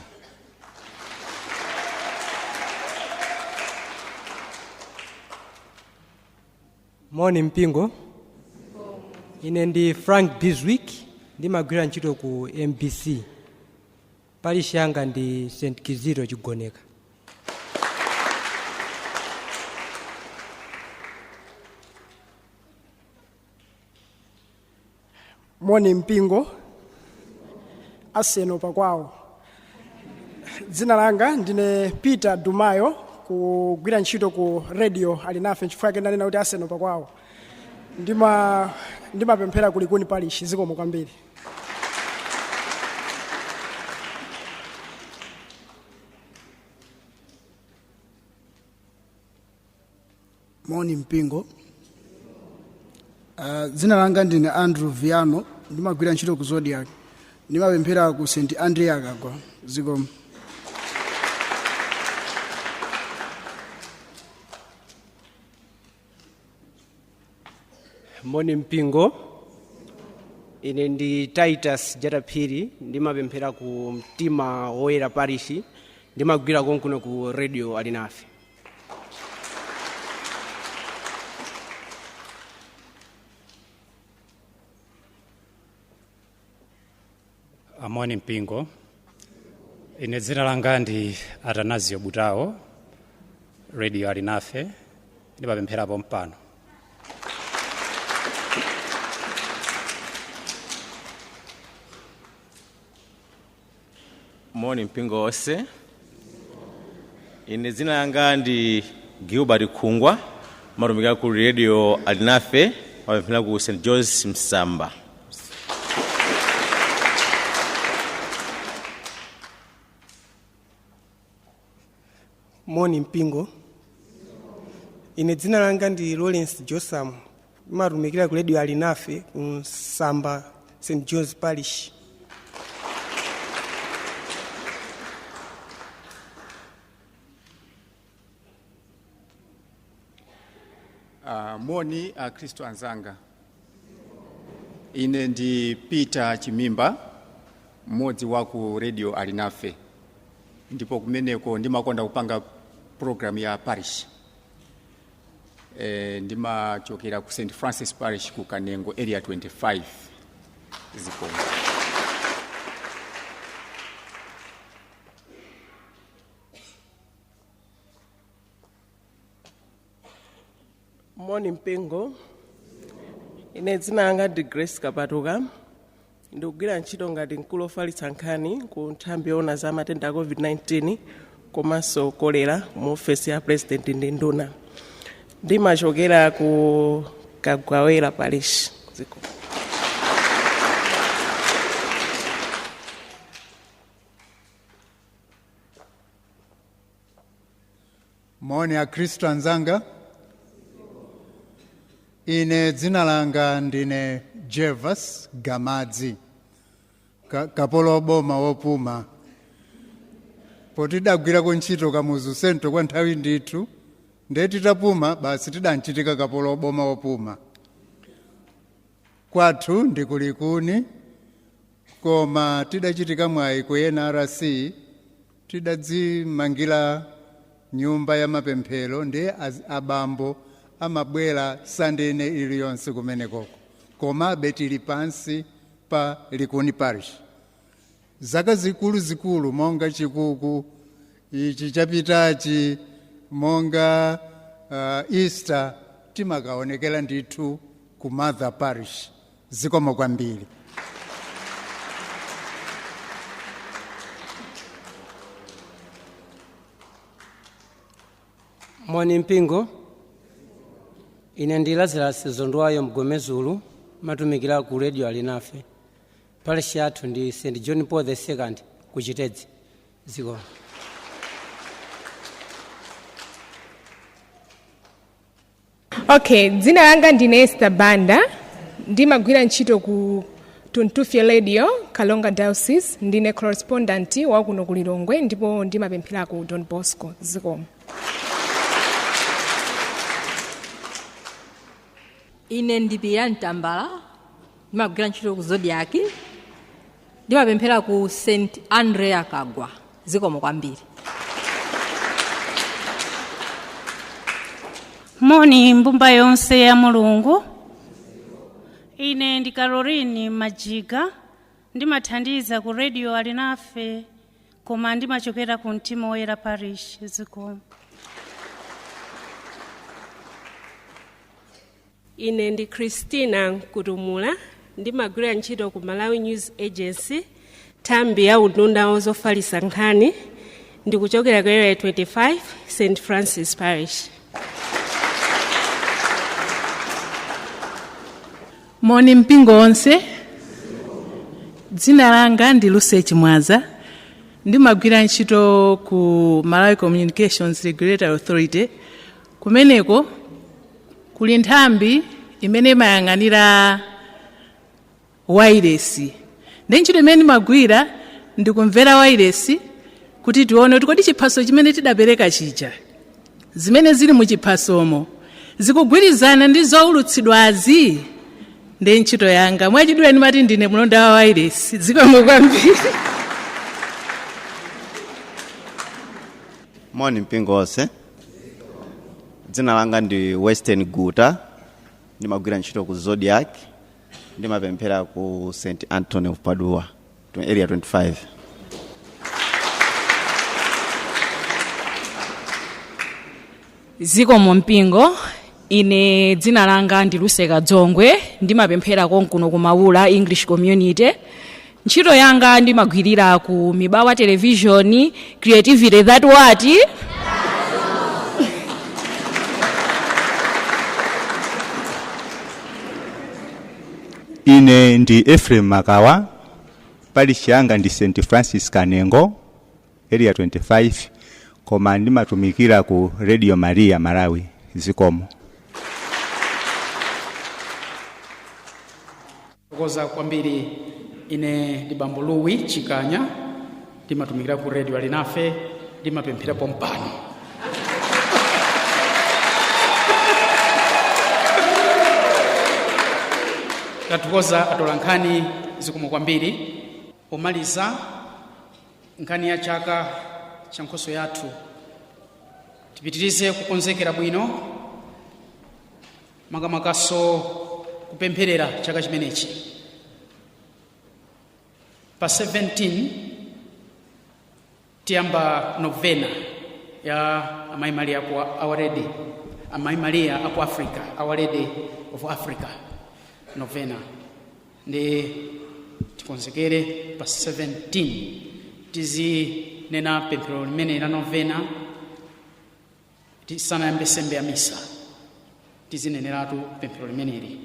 Moni mpingo. Ine ndi Frank Biswick, ndimagwira ntchito ku MBC. Parish yanga ndi St Kizito Chigoneka. Moni mpingo. Aseno pakwawo. Dzina langa ndine Peter Dumayo, kugwira ntchito ku Radio Alinafe. Nchifukwa chake ndanena kuti aseno pakwawo. Ndimapemphera ku Likuni Parish. Zikomo kwambiri. Moni mpingo. Dzina langa ndine Andrew Viano, ndimagwira ntchito ku Zodiak, ndimapemphera ku St Andrea Kagwa. Zikomo. Moni mpingo. Ine ndi Titus Jataphiri, ndimapemphera ku Mtima Woyera Parish, ndimagwira konkuno ku Radio Alinafe. Amoni mpingo. Ine dzina langa ndi Atanasio Butao, Radio Alinafe, ndimapempherapo mpano. Moni mpingo wonse. Ine dzina langa ndi Gilbert Khungwa, matumikira ku Radio Alinafe, mapemphera ku St George Msamba. Moni mpingo. Ine dzina langa ndi Lawrence Josam, ndimatumikira ku Radio Alinafe ku Msamba St John's Parish. Moni Akhristu anzanga. Ine ndi Peter Chimimba, mmodzi wa ku Radio Alinafe, ndipo kumeneko ndimakonda kupanga program ya parish. Ndimachokera ku St Francis Parish ku Kanengo Area 25. Zikomo. Moni mpingo. Ine dzina langa ndi Grace Kapatuka, ndikugwira ntchito ngati mkulu ofalitsa nkhani ku nthambi yoona za matenda a COVID-19 komanso kolera mu ofesi ya President ndi nduna. Ndimachokera ku Kagwawera Parish. Zikomo. Moni Akhristu anzanga. Ine dzina langa ndine Jervas Gamadzi, kapolo boma wopuma, poti tidagwirako ntchito Kamuzu Central kwa nthawi ndithu, ndiye titapuma basi tidanchitika kapolo boma wopuma. Kwathu ndi kuLikuni, koma tidachitika mwayi ku NRC. Tidadzimangira nyumba ya mapemphero ndi abambo amabwera Sande ine iliyonse kumenekoko, komabe tili pansi pa Likuni Parish. Zaka zikuluzikulu monga chikuku ichi chapitachi, monga Easter, timakaonekera ndithu ku Mother Parish. Zikomo kwambiri. Moni mpingo. Ine ndi Lazarus Zondwayo Mgomezulu, matumikira ku Radio Alinafe. Parish yathu ndi St John Paul II ku Chitedze. Zikomo. Okay, dzina langa ndine Esther Banda, ndimagwira ntchito ku Tuntufye Radio, Kalonga Diocese. Ndine correspondent wa kuno ku Lilongwe ndipo ndimapemphera ku Don Bosco. Zikomo. Ine ndi Piyani Tambala, ndimagwira ntchito ku Zodiac, ndimapemphera ku St Andrea Kagwa. Zikomo kwambiri. Moni mbumba yonse ya Mulungu. Ine ndi Caroline Majiga, ndimathandiza ku Radio Alinafe, koma ndimachokera ku Mtima Woyera Parish. Zikomo. Ine ndi Christina Nkutumula, ndimagwira ntchito ku Malawi News Agency, nthambi ya unduna wozofalitsa nkhani. Ndikuchokera ku Area 25, St Francis Parish. Moni mpingo wonse. Dzina langa ndi Lucy Chimwaza, ndimagwira ntchito ku Malawi Communications Regulatory Authority. Kumeneko kuli nthambi imene imayang'anira wairesi, ndi ntchito imene ndimagwira ndikumvera wairesi kuti tione kuti kodi chiphaso chimene tidapereka chija, zimene zili mu chiphasomo zikugwirizana ndi zoulutsidwazi. Ndi ntchito yanga. Mwachidule ndimati ndine mlonda wa wairesi. Zikomo kwambiri. Moni mpingo wonse. Dzina langa ndi Western Guta, ndimagwira ntchito ku Zodiac, ndimapemphera ku St Anthony of Padua, Area 25. Zikomo mpingo. Ine dzina langa ndi Luseka Dzongwe, ndimapemphera konkuno ku Maula English Community. Ntchito yanga ndimagwirira ku Mibawa Television. Creativity that what? Ine ndi Ephraim Makawa, parish yanga ndi St Francis Kanengo, Area 25, koma ndimatumikira ku Radio Maria Malawi. Zikomo. Koza kwambiri. Ine ndi Bambo Luwi Chikanya, ndimatumikira ku Radio Alinafe, ndimapemphera pompano. Tathokoza atola nkhani, zikomo kwambiri. Pomaliza, nkhani ya chaka cha nkhoso yathu, tipitirize kukonzekera bwino, makamakaso kupempherera chaka chimenechi. Pa 17 tiyamba novena ya Amayi Maria ku Our Lady, Amayi Maria aku Africa, Our Lady of Africa novena. Ndi tikonzekere pa 17, tizinena pemphero limene la novena tisanayambe sembe ya misa, tizineneratu pemphero limeneli.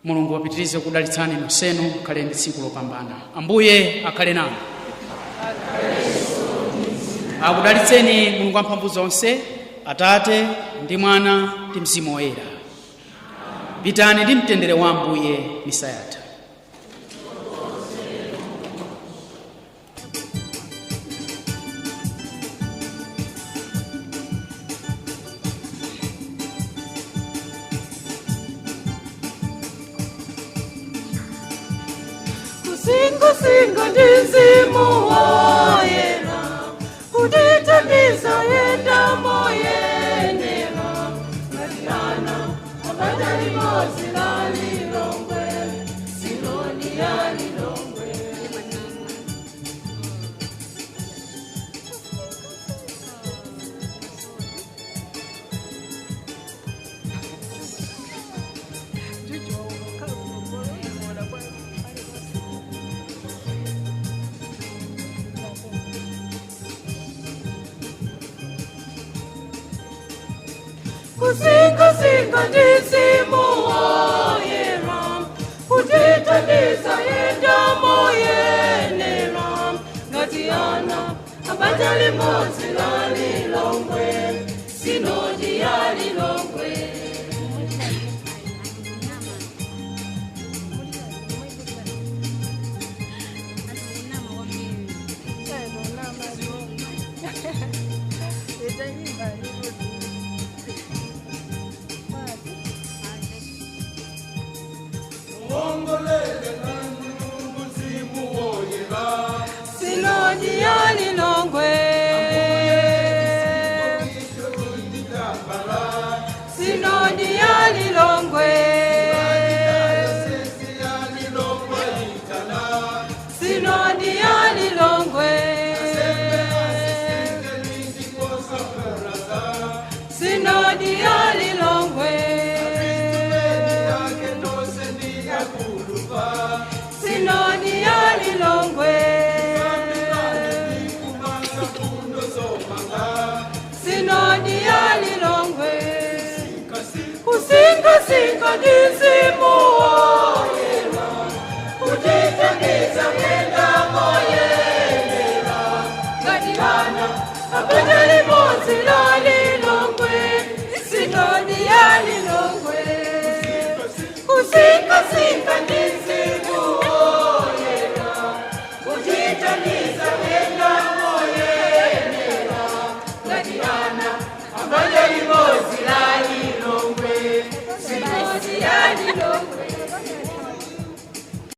Mulungu apitirize kudalitsani nonsenu, mukhale ndi tsiku lopambana. Ambuye akhale nanu, akudalitseni Mulungu wamphamvu zonse, Atate ndi Mwana ndi Mzimu Woyera. Pitani ndi mtendere wa Ambuye. Misa yatha. Kusingusinga ndi Mzimu Woyera. limodzi la Lilongwe, Sinodi ya Lilongwe. Kusingasinga ndizimu woyera, kutithandiza yendamo yenera, ngati ana abanja limodzi la Lilongwe, Sinodi ya Lilongwe. Sinodi ya Lilongwe, Sinodi ya Lilongwe, Sinodi ya Lilongwe, Sinodi ya Lilongwe, Sinodi ya Lilongwe, Sinodi ya Lilongwe. Kusingasinga ndizimu woyera, kutithandiza kuyenda moyenera, ngati ana abanja limodzi la Lilongwe, Sinodi ya Lilongwe. Kusingasinga ndizimu woyera, kutithandiza kuyenda moyenera, ngati ana abanja limodzi la Lilongwe.